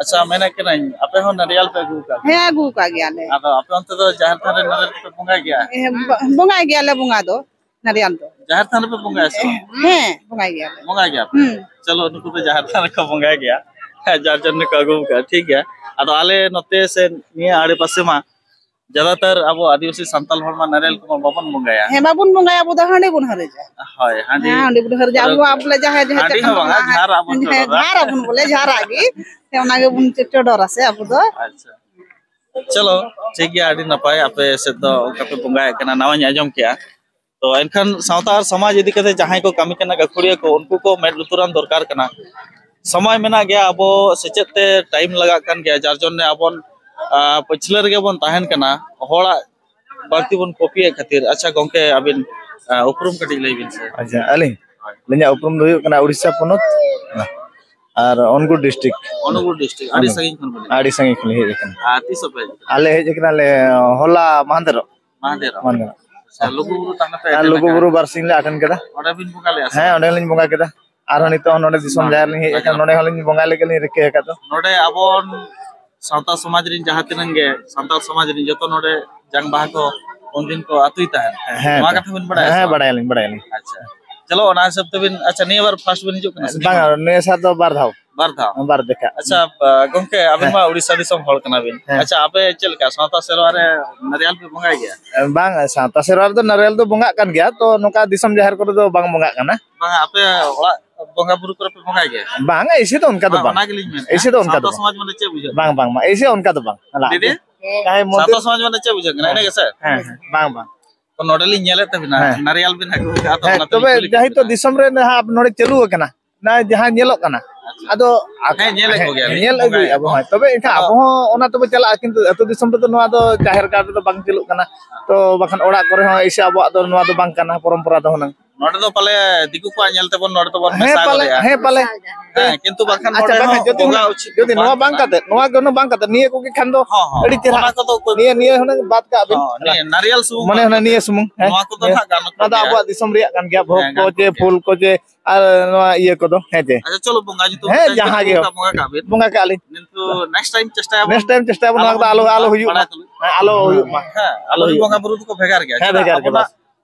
ᱟᱪᱪᱷᱟ, ᱢᱮᱱᱮᱫ ᱠᱟᱹᱱᱟᱹᱧ, ᱟᱯᱮ ᱦᱚᱸ ᱱᱟᱨᱤᱭᱟᱞ ᱯᱮ ᱟᱹᱜᱩ ᱠᱟᱜ ᱜᱮᱭᱟ? ᱦᱮᱸ, ᱟᱹᱜᱩ ᱠᱟᱜ ᱜᱮᱭᱟᱞᱮ᱾ ᱟᱫᱚ ᱟᱯᱮ ᱚᱱᱛᱮ ᱫᱚ ᱡᱟᱦᱮᱨ ᱛᱷᱟᱱ ᱨᱮ ᱱᱟᱨᱤᱭᱟᱞ ᱠᱚᱯᱮ ᱵᱚᱸᱜᱟᱭ ᱜᱮᱭᱟ? ᱦᱮᱸ, ᱵᱚ-, ᱵᱚᱸᱜᱟᱭ ᱜᱮᱭᱟᱞᱮ ᱵᱚᱸᱜᱟ ᱫᱚ᱾ ᱱᱟᱨᱤᱭᱟᱞ ᱫᱚ᱾ ᱡᱟᱦᱮᱨ ᱛᱷᱟᱱ ᱨᱮᱯᱮ ᱵᱚᱸᱜᱟᱭᱟ ᱥᱮ ᱵᱟᱝ? ᱦᱮᱸ, ᱵᱚᱸᱜᱟᱭ ᱜᱮᱭᱟᱞᱮ᱾ ᱵᱚᱸᱜᱟᱭ ᱜᱮᱭᱟ ᱯᱮ? ᱦᱩᱸ᱾ ᱪᱚᱞᱚ, ᱱᱩᱠᱩ ᱫᱚ ᱡᱟᱦᱮᱨ ᱛᱷᱟᱱ ᱨᱮᱠᱚ ᱵᱚᱸᱜᱟᱭ ᱜᱮᱭᱟ᱾ ᱦᱮᱸ, ᱡᱟᱨ ᱡᱚᱱᱱᱚ ᱠᱚ ᱟᱹᱜᱩ ᱟᱠᱟᱫᱼᱟ, ᱴᱷᱤᱠ ᱜᱮᱭᱟ᱾ ᱟᱫᱚ ᱟᱞᱮ ᱱᱚᱛᱮ ᱥᱮ ᱱᱤᱭᱟᱹ ᱟᱲᱮ ᱯᱟᱥᱮ ᱢᱟ ᱡᱟᱫᱟᱛᱟᱨ ᱟᱵᱚ ᱟᱹᱫᱤᱵᱟᱹᱥᱤ ᱥᱟᱱᱛᱟᱞ ᱦᱚᱲ ᱢᱟ ᱱᱟᱨᱮᱞ ᱠᱚᱢᱟ ᱵᱟᱵᱚᱱ ᱵᱚᱸᱜᱟᱭᱟ᱾ ᱦᱮᱸ, ᱵᱟᱵᱚᱱ ᱵᱚᱸᱜᱟᱭᱟ, ᱟᱵᱚ ᱫᱚ ᱦᱟᱺᱰᱤ ᱵᱚᱱ ᱦᱟᱹᱨᱤᱡᱟ᱾ ᱦᱳᱭ, ᱦᱟᱺᱰᱤ᱾ ᱦᱮᱸ, ᱦᱟᱺᱰᱤ ᱵᱚᱱ ᱦᱟᱹᱨᱤᱡᱟ᱾ ᱟᱫᱚ ᱟᱵᱚᱣᱟᱜ ᱵᱚᱞᱮ ᱡᱟᱦᱮᱨ, ᱡᱟᱦᱮᱨ ᱦᱟᱺᱰᱤ ᱪᱟᱠᱷᱱᱟ ᱦᱚᱸ ᱵᱟᱝᱟ, ᱵᱚᱸᱜᱟ, ᱡᱷᱟᱨ ᱟᱵᱚᱱ ᱦᱮᱸ, ᱪᱚᱰᱚᱨᱟ᱾ ᱡᱷᱟᱨ ᱟᱵᱚᱱ ᱵᱚᱞᱮ, ᱡᱷᱟᱨᱟᱜ ᱜᱮ᱾ ᱦᱮᱸ, ᱚᱱᱟ ᱜᱮᱵᱚᱱ ᱪᱚᱰᱚᱨᱟ ᱥᱮ ᱟᱵᱚ ᱫᱚ᱾ ᱟᱪᱪᱷᱟ, ᱪᱚᱞᱚ, ᱴᱷᱤᱠ ᱜᱮᱭᱟ, ᱟᱹᱰᱤ ᱱᱟᱯᱟᱭ, ᱟᱯᱮ ᱥᱮᱫ ᱫᱚ ᱚᱱᱠᱟ ᱯᱮ ᱵᱚᱸᱜᱟᱭᱮᱫ ᱠᱟᱱᱟ, ᱱᱟᱣᱟᱧ ᱟᱸᱡᱚᱢ ᱠᱮᱜᱼᱟ᱾ ᱛᱚ ᱮᱱᱠᱷᱟᱱ ᱥᱟᱶᱛᱟ ᱟᱨ ᱥᱚᱢᱟᱡᱽ ᱤᱫᱤ ᱠᱟᱛᱮ ᱡᱟᱦᱟᱸᱭ ᱠᱚ ᱠᱟᱹᱢᱤ ᱠᱟᱱᱟ, ᱜᱟᱹᱠᱷᱩᱲᱤᱭᱟᱹ ᱠᱚ, ᱩᱱᱠᱩ ᱠᱚ ᱢᱮᱫ ᱞᱩᱛᱩᱨᱟᱱ ᱫᱚᱨᱠᱟᱨ ᱠᱟᱱᱟ᱾ ᱥᱚᱢᱚᱭ ᱢᱮᱱᱟᱜ ᱜᱮᱭᱟ, ᱟᱵᱚ ᱥᱮᱪᱮᱫ ᱛᱮ ᱴᱟᱭᱤᱢ ᱞᱟᱜᱟᱜ ᱠᱟᱱ ᱜᱮᱭᱟ, ᱡᱟᱨ ᱡᱚᱱᱱᱮ ᱟᱵᱚᱱ, ᱟᱸ, ᱯᱟᱹᱪᱷᱞᱟᱹ ᱨᱮᱜᱮ ᱵᱚᱱ ᱛᱟᱦᱮᱱ ᱠᱟᱱᱟ, ᱦᱚᱲᱟᱜ ᱵᱟᱹᱲᱛᱤ ᱵᱚᱱ ᱠᱚᱯᱤᱭᱮᱫ ᱠᱷᱟᱹᱛᱤᱨ᱾ ᱟᱪᱪᱷᱟ ᱜᱚᱝᱠᱮ, ᱟᱹᱵᱤᱱ, ᱟᱸ, ᱩᱯᱨᱩᱢ ᱠᱟᱹᱴᱤᱡ ᱞᱟᱹᱭ ᱵᱤᱱ ᱥᱮ᱾ ᱟᱪᱪᱷᱟ, ᱟᱹᱞᱤᱧ, ᱟᱹᱞᱤᱧᱟᱜ ᱩᱯᱨᱩᱢ ᱫᱚ ᱦᱩᱭᱩᱜ ᱠᱟᱱᱟ ᱩᱲᱤᱥᱥᱟ ᱯᱚᱱᱚᱛ, ᱟᱨ ᱚᱱᱜᱩᱲ ᱰᱤᱥᱴᱨᱤᱠᱴ᱾ ᱚᱱᱩᱜᱩᱲ ᱰᱤᱥᱴᱨᱤᱠᱴ, ᱟᱹᱰᱤ ᱚᱱᱩᱜᱩᱲ᱾ ᱥᱟᱺᱜᱤᱧ ᱠᱷᱚᱱ ᱵᱤᱱ ᱦᱮᱡ ᱟᱹᱰᱤ ᱥᱟᱺᱜᱤᱧ ᱠᱷᱚᱱ ᱞᱤᱧ ᱦᱮᱡ ᱟᱠᱟᱱᱟ᱾ ᱟᱨ ᱛᱤᱥ ᱦᱚᱸ ᱯᱮ ᱦᱮᱡ ᱟᱠᱟᱱᱟ? ᱟᱞᱮ ᱦᱮᱡ ᱟᱠᱟᱱᱟᱞᱮ ᱦᱚᱞᱟ ᱢᱟᱦᱫᱮᱨᱚᱜ᱾ ᱢᱟᱦᱫᱮᱨᱚᱜ᱾ ᱢᱟᱦᱫᱮᱨᱚᱜ᱾ ᱟᱪᱪᱷᱟ, ᱞᱩᱜᱩ ᱵᱩᱨᱩ ᱛᱟᱦᱮᱸ ᱯᱮ ᱟᱨ ᱟᱴᱮᱫ ᱞᱩᱜᱩ ᱟᱠᱟᱫ? ᱵᱩᱨᱩ ᱵᱟᱨᱥᱤᱧ ᱞᱮ ᱟᱴᱮᱱ ᱠᱮᱫᱟ᱾ ᱚᱸᱰᱮ ᱵᱤᱱ ᱵᱚᱸᱜᱟ ᱞᱮᱫᱼᱟ ᱥᱮ ᱦᱮᱸ, ᱵᱟᱝ? ᱚᱸᱰᱮ ᱞᱤᱧ ᱵᱚᱸᱜᱟ ᱠᱮᱫᱟ᱾ ᱟᱨᱦᱚᱸ ᱱᱤᱛᱚᱜ ᱦᱚᱸ ᱱᱚᱰᱮ ᱫᱤᱥᱚᱢ ᱵᱟᱝ, ᱡᱟᱦᱮᱨ ᱞᱤᱧ ᱦᱮᱡ ᱵᱟᱝ ᱟᱠᱟᱱᱟ, ᱜᱟᱱᱚᱜ᱾ ᱱᱚᱰᱮ ᱦᱚᱸᱞᱤᱧ ᱵᱚᱸᱜᱟ ᱞᱟᱹᱜᱤᱫ ᱞᱤᱧ ᱨᱤᱠᱟᱹ ᱟᱠᱟᱫ ᱫᱚ᱾ ᱱᱚᱰᱮ ᱟᱵᱚ ᱥᱟᱶᱛᱟ ᱥᱚᱢᱟᱡᱽ ᱨᱤᱱ ᱡᱟᱦᱟᱸ ᱛᱤᱱᱟᱹᱝ ᱜᱮ ᱥᱟᱱᱛᱟᱲ ᱥᱚᱢᱟᱡᱽ ᱨᱤᱱ ᱡᱚᱛᱚ ᱱᱚᱰᱮ ᱡᱟᱝ ᱵᱟᱦᱟ ᱠᱚ ᱩᱱᱫᱤᱱ ᱠᱚ ᱟᱹᱛᱩᱭ ᱛᱟᱦᱮᱸᱫ᱾ ᱦᱮᱸ, ᱱᱚᱣᱟ ᱛᱚ᱾ ᱠᱟᱛᱷᱟ ᱵᱤᱱ ᱵᱟᱲᱟᱭᱟ ᱥᱮ ᱦᱮᱸ, ᱵᱟᱝ? ᱵᱟᱲᱟᱭᱟᱞᱤᱧ, ᱵᱟᱲᱟᱭᱟᱞᱤᱧ᱾ ᱟᱪᱪᱷᱟ, ᱪᱚᱞᱚ, ᱚᱱᱟ ᱦᱤᱥᱟᱹᱵ ᱛᱮᱵᱤᱱ, ᱟᱪᱪᱷᱟ, ᱱᱤᱭᱟᱹ ᱵᱟᱨ ᱯᱷᱟᱥᱴ ᱵᱤᱱ ᱦᱤᱡᱩᱜ ᱠᱟᱱᱟ ᱥᱮ ᱵᱟᱝᱟ, ᱱᱤᱭᱟᱹ ᱵᱟᱨ? ᱱᱤᱭᱟᱹ ᱥᱟᱞ ᱫᱚ ᱵᱟᱨ ᱫᱷᱟᱣ᱾ ᱵᱟᱨ ᱫᱷᱟᱣ? ᱵᱟᱨ ᱡᱚᱠᱷᱟ᱾ ᱟᱪᱪᱷᱟ, ᱵᱟ-, ᱜᱚᱝᱠᱮ, ᱟᱵᱤᱱ ᱦᱮᱸ᱾ ᱢᱟ ᱩᱲᱤᱥᱥᱟ ᱫᱤᱥᱚᱢ ᱦᱚᱲ ᱠᱟᱱᱟ ᱵᱤᱱ᱾ ᱦᱮᱸ᱾ ᱟᱪᱪᱷᱟ, ᱟᱯᱮ ᱪᱮᱫ ᱞᱮᱠᱟ ᱥᱟᱶᱛᱟ ᱥᱮᱨᱣᱟ ᱨᱮ ᱱᱟᱨᱭᱟᱞ ᱯᱮ ᱵᱚᱸᱜᱟᱭ ᱜᱮᱭᱟ? ᱵᱟᱝ, ᱥᱟᱶᱛᱟ ᱥᱮᱨᱣᱟ ᱨᱮᱫᱚ ᱱᱟᱨᱭᱟᱞ ᱫᱚ ᱵᱚᱸᱜᱟᱜ ᱠᱟᱱ ᱜᱮᱭᱟ, ᱛᱚ ᱱᱚᱝᱠᱟ ᱫᱤᱥᱚᱢ ᱡᱟᱦᱮᱨ ᱠᱚᱨᱮ ᱫᱚ ᱵᱟᱝ ᱵᱚᱸᱜᱟᱜ ᱠᱟᱱᱟ᱾ ᱵᱟᱝᱟ, ᱟᱯᱮ ᱚᱲᱟᱜ ᱵᱚᱸᱜᱟ ᱵᱩᱨᱩ ᱠᱚᱨᱮ ᱯᱮ ᱵᱚᱸᱜᱟᱭ ᱜᱮᱭᱟ? ᱵᱟᱝ, ᱮᱭᱥᱮ ᱫᱚ ᱚᱱᱠᱟ ᱫᱚ ᱵᱟᱝ, ᱵᱟᱝ᱾ ᱚᱱᱟ ᱜᱮᱞᱤᱧ ᱢᱮᱱᱮᱫᱼᱟ᱾ ᱮᱭᱥᱮ ᱫᱚ ᱚᱱᱠᱟ ᱥᱟᱶᱛᱟ ᱫᱚ ᱵᱟᱝ᱾ ᱥᱚᱢᱟᱡᱽ ᱢᱟᱱᱮ ᱪᱮᱫ ᱵᱩᱡᱷᱟᱹᱜ ᱠᱟᱱᱟ? ᱵᱟᱝ, ᱵᱟᱝ, ᱵᱟᱝ, ᱮᱭᱥᱮ ᱚᱱᱠᱟ ᱫᱚ ᱵᱟᱝ᱾ ᱟᱞᱟᱜ᱾ ᱫᱤᱫᱤ? ᱡᱟᱦᱟᱸᱭ ᱢᱚᱱᱫᱤᱨ ᱥᱟᱶᱛᱟ ᱥᱚᱢᱟᱡᱽ ᱢᱟᱱᱮ ᱪᱮᱫ ᱵᱩᱡᱷᱟᱹᱜ ᱠᱟᱱᱟ? ᱦᱮᱸ, ᱤᱱᱟᱹ ᱜᱮᱥᱮ? ᱦᱮᱸ, ᱦᱮᱸ, ᱵᱟᱝ, ᱵᱟᱝ᱾ ᱛᱚ ᱱᱚᱰᱮ ᱞᱤᱧ ᱧᱮᱞᱮᱫ ᱛᱟᱵᱤᱱᱟ, ᱦᱮᱸ᱾ ᱱᱟᱨᱭᱟᱞ ᱵᱤᱱ ᱟᱹᱜᱩ ᱟᱠᱟᱫᱼᱟ, ᱛᱚ ᱦᱮᱸ, ᱚᱱᱟᱛᱮ ᱛᱚᱵᱮ ᱞᱤᱧ ᱠᱩᱞᱤ ᱡᱟᱦᱟᱸᱭ ᱠᱮᱫ ᱛᱚ ᱵᱤᱱᱟ᱾ ᱫᱤᱥᱚᱢ ᱨᱮ ᱱᱟᱦᱟᱜ ᱱᱚᱰᱮ ᱪᱟᱹᱞᱩ ᱟᱠᱟᱱᱟ, ᱱᱚᱜᱼᱚᱭ ᱡᱟᱦᱟᱸ ᱧᱮᱞᱚᱜ ᱠᱟᱱᱟ, ᱟᱪᱪᱷᱟ᱾ ᱟᱫᱚ ᱦᱮᱸ, ᱧᱮᱞᱮᱫ ᱦᱮᱸ, ᱠᱚᱜᱮᱭᱟᱞᱤᱧ, ᱧᱮᱞ ᱟᱹᱜᱩᱭᱮᱫᱼᱟ ᱵᱚᱸᱜᱟᱭᱟᱠᱚ᱾ ᱵᱚᱱ, ᱦᱳᱭ, ᱛᱚᱵᱮ ᱮᱱᱠᱷᱟᱱ ᱟᱫᱚ ᱟᱵᱚ ᱦᱚᱸ ᱚᱱᱟ ᱛᱮᱵᱚ ᱪᱟᱞᱟᱜᱼᱟ, ᱠᱤᱱᱛᱩ ᱟᱹᱛᱩ ᱫᱤᱥᱚᱢ ᱨᱮᱫᱚ ᱱᱚᱣᱟ ᱫᱚ ᱡᱟᱦᱮᱨ ᱜᱟᱲ ᱨᱮᱫᱚ ᱵᱟᱝ ᱪᱟᱹᱞᱩᱜ ᱠᱟᱱᱟ᱾ ᱛᱚ ᱵᱟᱠᱷᱟᱱ ᱚᱲᱟᱜ ᱠᱚᱨᱮ ᱦᱚᱸ ᱮᱭᱥᱮ ᱟᱵᱚᱣᱟᱜ ᱫᱚ ᱱᱚᱣᱟ ᱫᱚ ᱵᱟᱝ ᱠᱟᱱᱟ, ᱯᱚᱨᱚᱢᱯᱚᱨᱟ ᱫᱚ ᱦᱩᱱᱟᱹᱝ᱾ ᱱᱚᱰᱮ ᱫᱚ ᱯᱟᱞᱮ ᱫᱤᱠᱩ ᱠᱚᱣᱟᱜ ᱧᱮᱞ ᱛᱮᱵᱚᱱ ᱱᱚᱰᱮ ᱫᱚᱵᱚᱱ ᱦᱮᱸ, ᱢᱮᱥᱟ ᱯᱟᱞᱮ, ᱜᱚᱫᱮᱜᱼᱟ᱾ ᱦᱮᱸ, ᱯᱟᱞᱮ᱾ ᱦᱮᱸ, ᱠᱤᱱᱛᱩ ᱵᱟᱠᱷᱟᱱ ᱟᱪᱪᱷᱟ, ᱱᱚᱰᱮ ᱵᱟᱠᱷᱟᱱ ᱦᱚᱸ ᱡᱩᱫᱤ ᱵᱚᱸᱜᱟ ᱱᱚᱣᱟ, ᱩᱪᱤᱛ ᱡᱩᱫᱤ ᱫᱚ ᱱᱚᱣᱟ ᱵᱟᱝ ᱵᱟᱝ ᱠᱟᱱᱟ᱾ ᱠᱟᱛᱮ, ᱱᱚᱣᱟ ᱜᱮ ᱵᱟᱝ ᱠᱟᱛᱮ, ᱱᱤᱭᱟᱹ ᱠᱚᱜᱮ ᱠᱷᱟᱱ ᱫᱚ ᱦᱚᱸ, ᱦᱚᱸ, ᱟᱹᱰᱤ ᱪᱮᱦᱨᱟ᱾ ᱚᱱᱟ ᱠᱚᱫᱚ ᱚᱠᱚᱭ ᱱᱤᱭᱟᱹ, ᱱᱤᱭᱟᱹ ᱦᱩᱱᱟᱹᱝ ᱵᱟᱫ ᱠᱟᱜ ᱵᱤᱱ᱾ ᱦᱚᱸ, ᱱᱤᱭᱟᱹ ᱱᱟᱨᱤᱭᱟᱞ ᱥᱩᱢᱩᱝ ᱢᱟᱱᱮ ᱵᱟᱝ ᱦᱩᱱᱟᱹᱝ ᱠᱟᱛᱮ᱾ ᱱᱤᱭᱟᱹ ᱥᱩᱢᱩᱝ, ᱦᱮᱸ᱾ ᱱᱚᱣᱟ ᱠᱚᱫᱚ ᱱᱤᱭᱟᱹ, ᱱᱟᱦᱟᱜ ᱜᱟᱱᱚᱜ ᱱᱚᱣᱟ ᱫᱚ ᱠᱟᱱ ᱜᱮᱭᱟ᱾ ᱟᱵᱚᱣᱟᱜ ᱦᱮᱸ, ᱫᱤᱥᱚᱢ ᱨᱮᱭᱟᱜ ᱠᱟᱱ ᱜᱮᱭᱟ, ᱵᱷᱳᱜᱽ ᱦᱮᱸ, ᱠᱚ ᱜᱟᱱᱚᱜ ᱪᱮ ᱠᱟᱱ ᱯᱷᱩᱞ ᱜᱮᱭᱟ᱾ ᱠᱚ ᱪᱮ ᱟᱨ ᱱᱚᱣᱟ ᱤᱭᱟᱹ ᱠᱚᱫᱚ, ᱦᱮᱸ ᱪᱮ? ᱟᱪᱪᱷᱟ, ᱪᱚᱞᱚ, ᱵᱚᱸᱜᱟ ᱧᱩᱛᱩᱢ ᱦᱮᱸ, ᱛᱮ ᱡᱟᱦᱟᱸ ᱜᱮ ᱵᱚᱸᱜᱟ ᱠᱟᱜ ᱵᱤᱱ᱾ ᱵᱚᱸᱜᱟ ᱠᱟᱜᱼᱟ ᱞᱤᱧ᱾ ᱠᱤᱱᱛᱩ next time ᱪᱮᱥᱴᱟᱭᱟᱵᱚᱱ᱾ Next time ᱪᱮᱥᱴᱟᱭᱟᱵᱚᱱ, ᱱᱚᱣᱟ ᱠᱚᱫᱚ ᱟᱞᱚ, ᱟᱞᱚ ᱦᱩᱭᱩᱜ ᱢᱟ᱾ ᱵᱟᱲᱟᱭ ᱛᱩᱞᱩᱡ᱾ ᱦᱮᱸ, ᱟᱞᱚ ᱦᱩᱭᱩᱜ ᱢᱟ᱾ ᱦᱮᱸ, ᱟᱞᱚ ᱟᱵᱚᱨᱮᱱ ᱦᱩᱭᱩᱜ ᱢᱟ᱾ ᱵᱚᱸᱜᱟ ᱵᱩᱨᱩ ᱫᱚᱠᱚ ᱵᱷᱮᱜᱟᱨ ᱜᱮᱭᱟ᱾ ᱦᱮᱸ, ᱪᱮᱫᱟᱜ ᱵᱷᱮᱜᱟᱨ ᱜᱮ, ᱟᱵᱚᱱᱟᱜ ᱵᱟᱥ᱾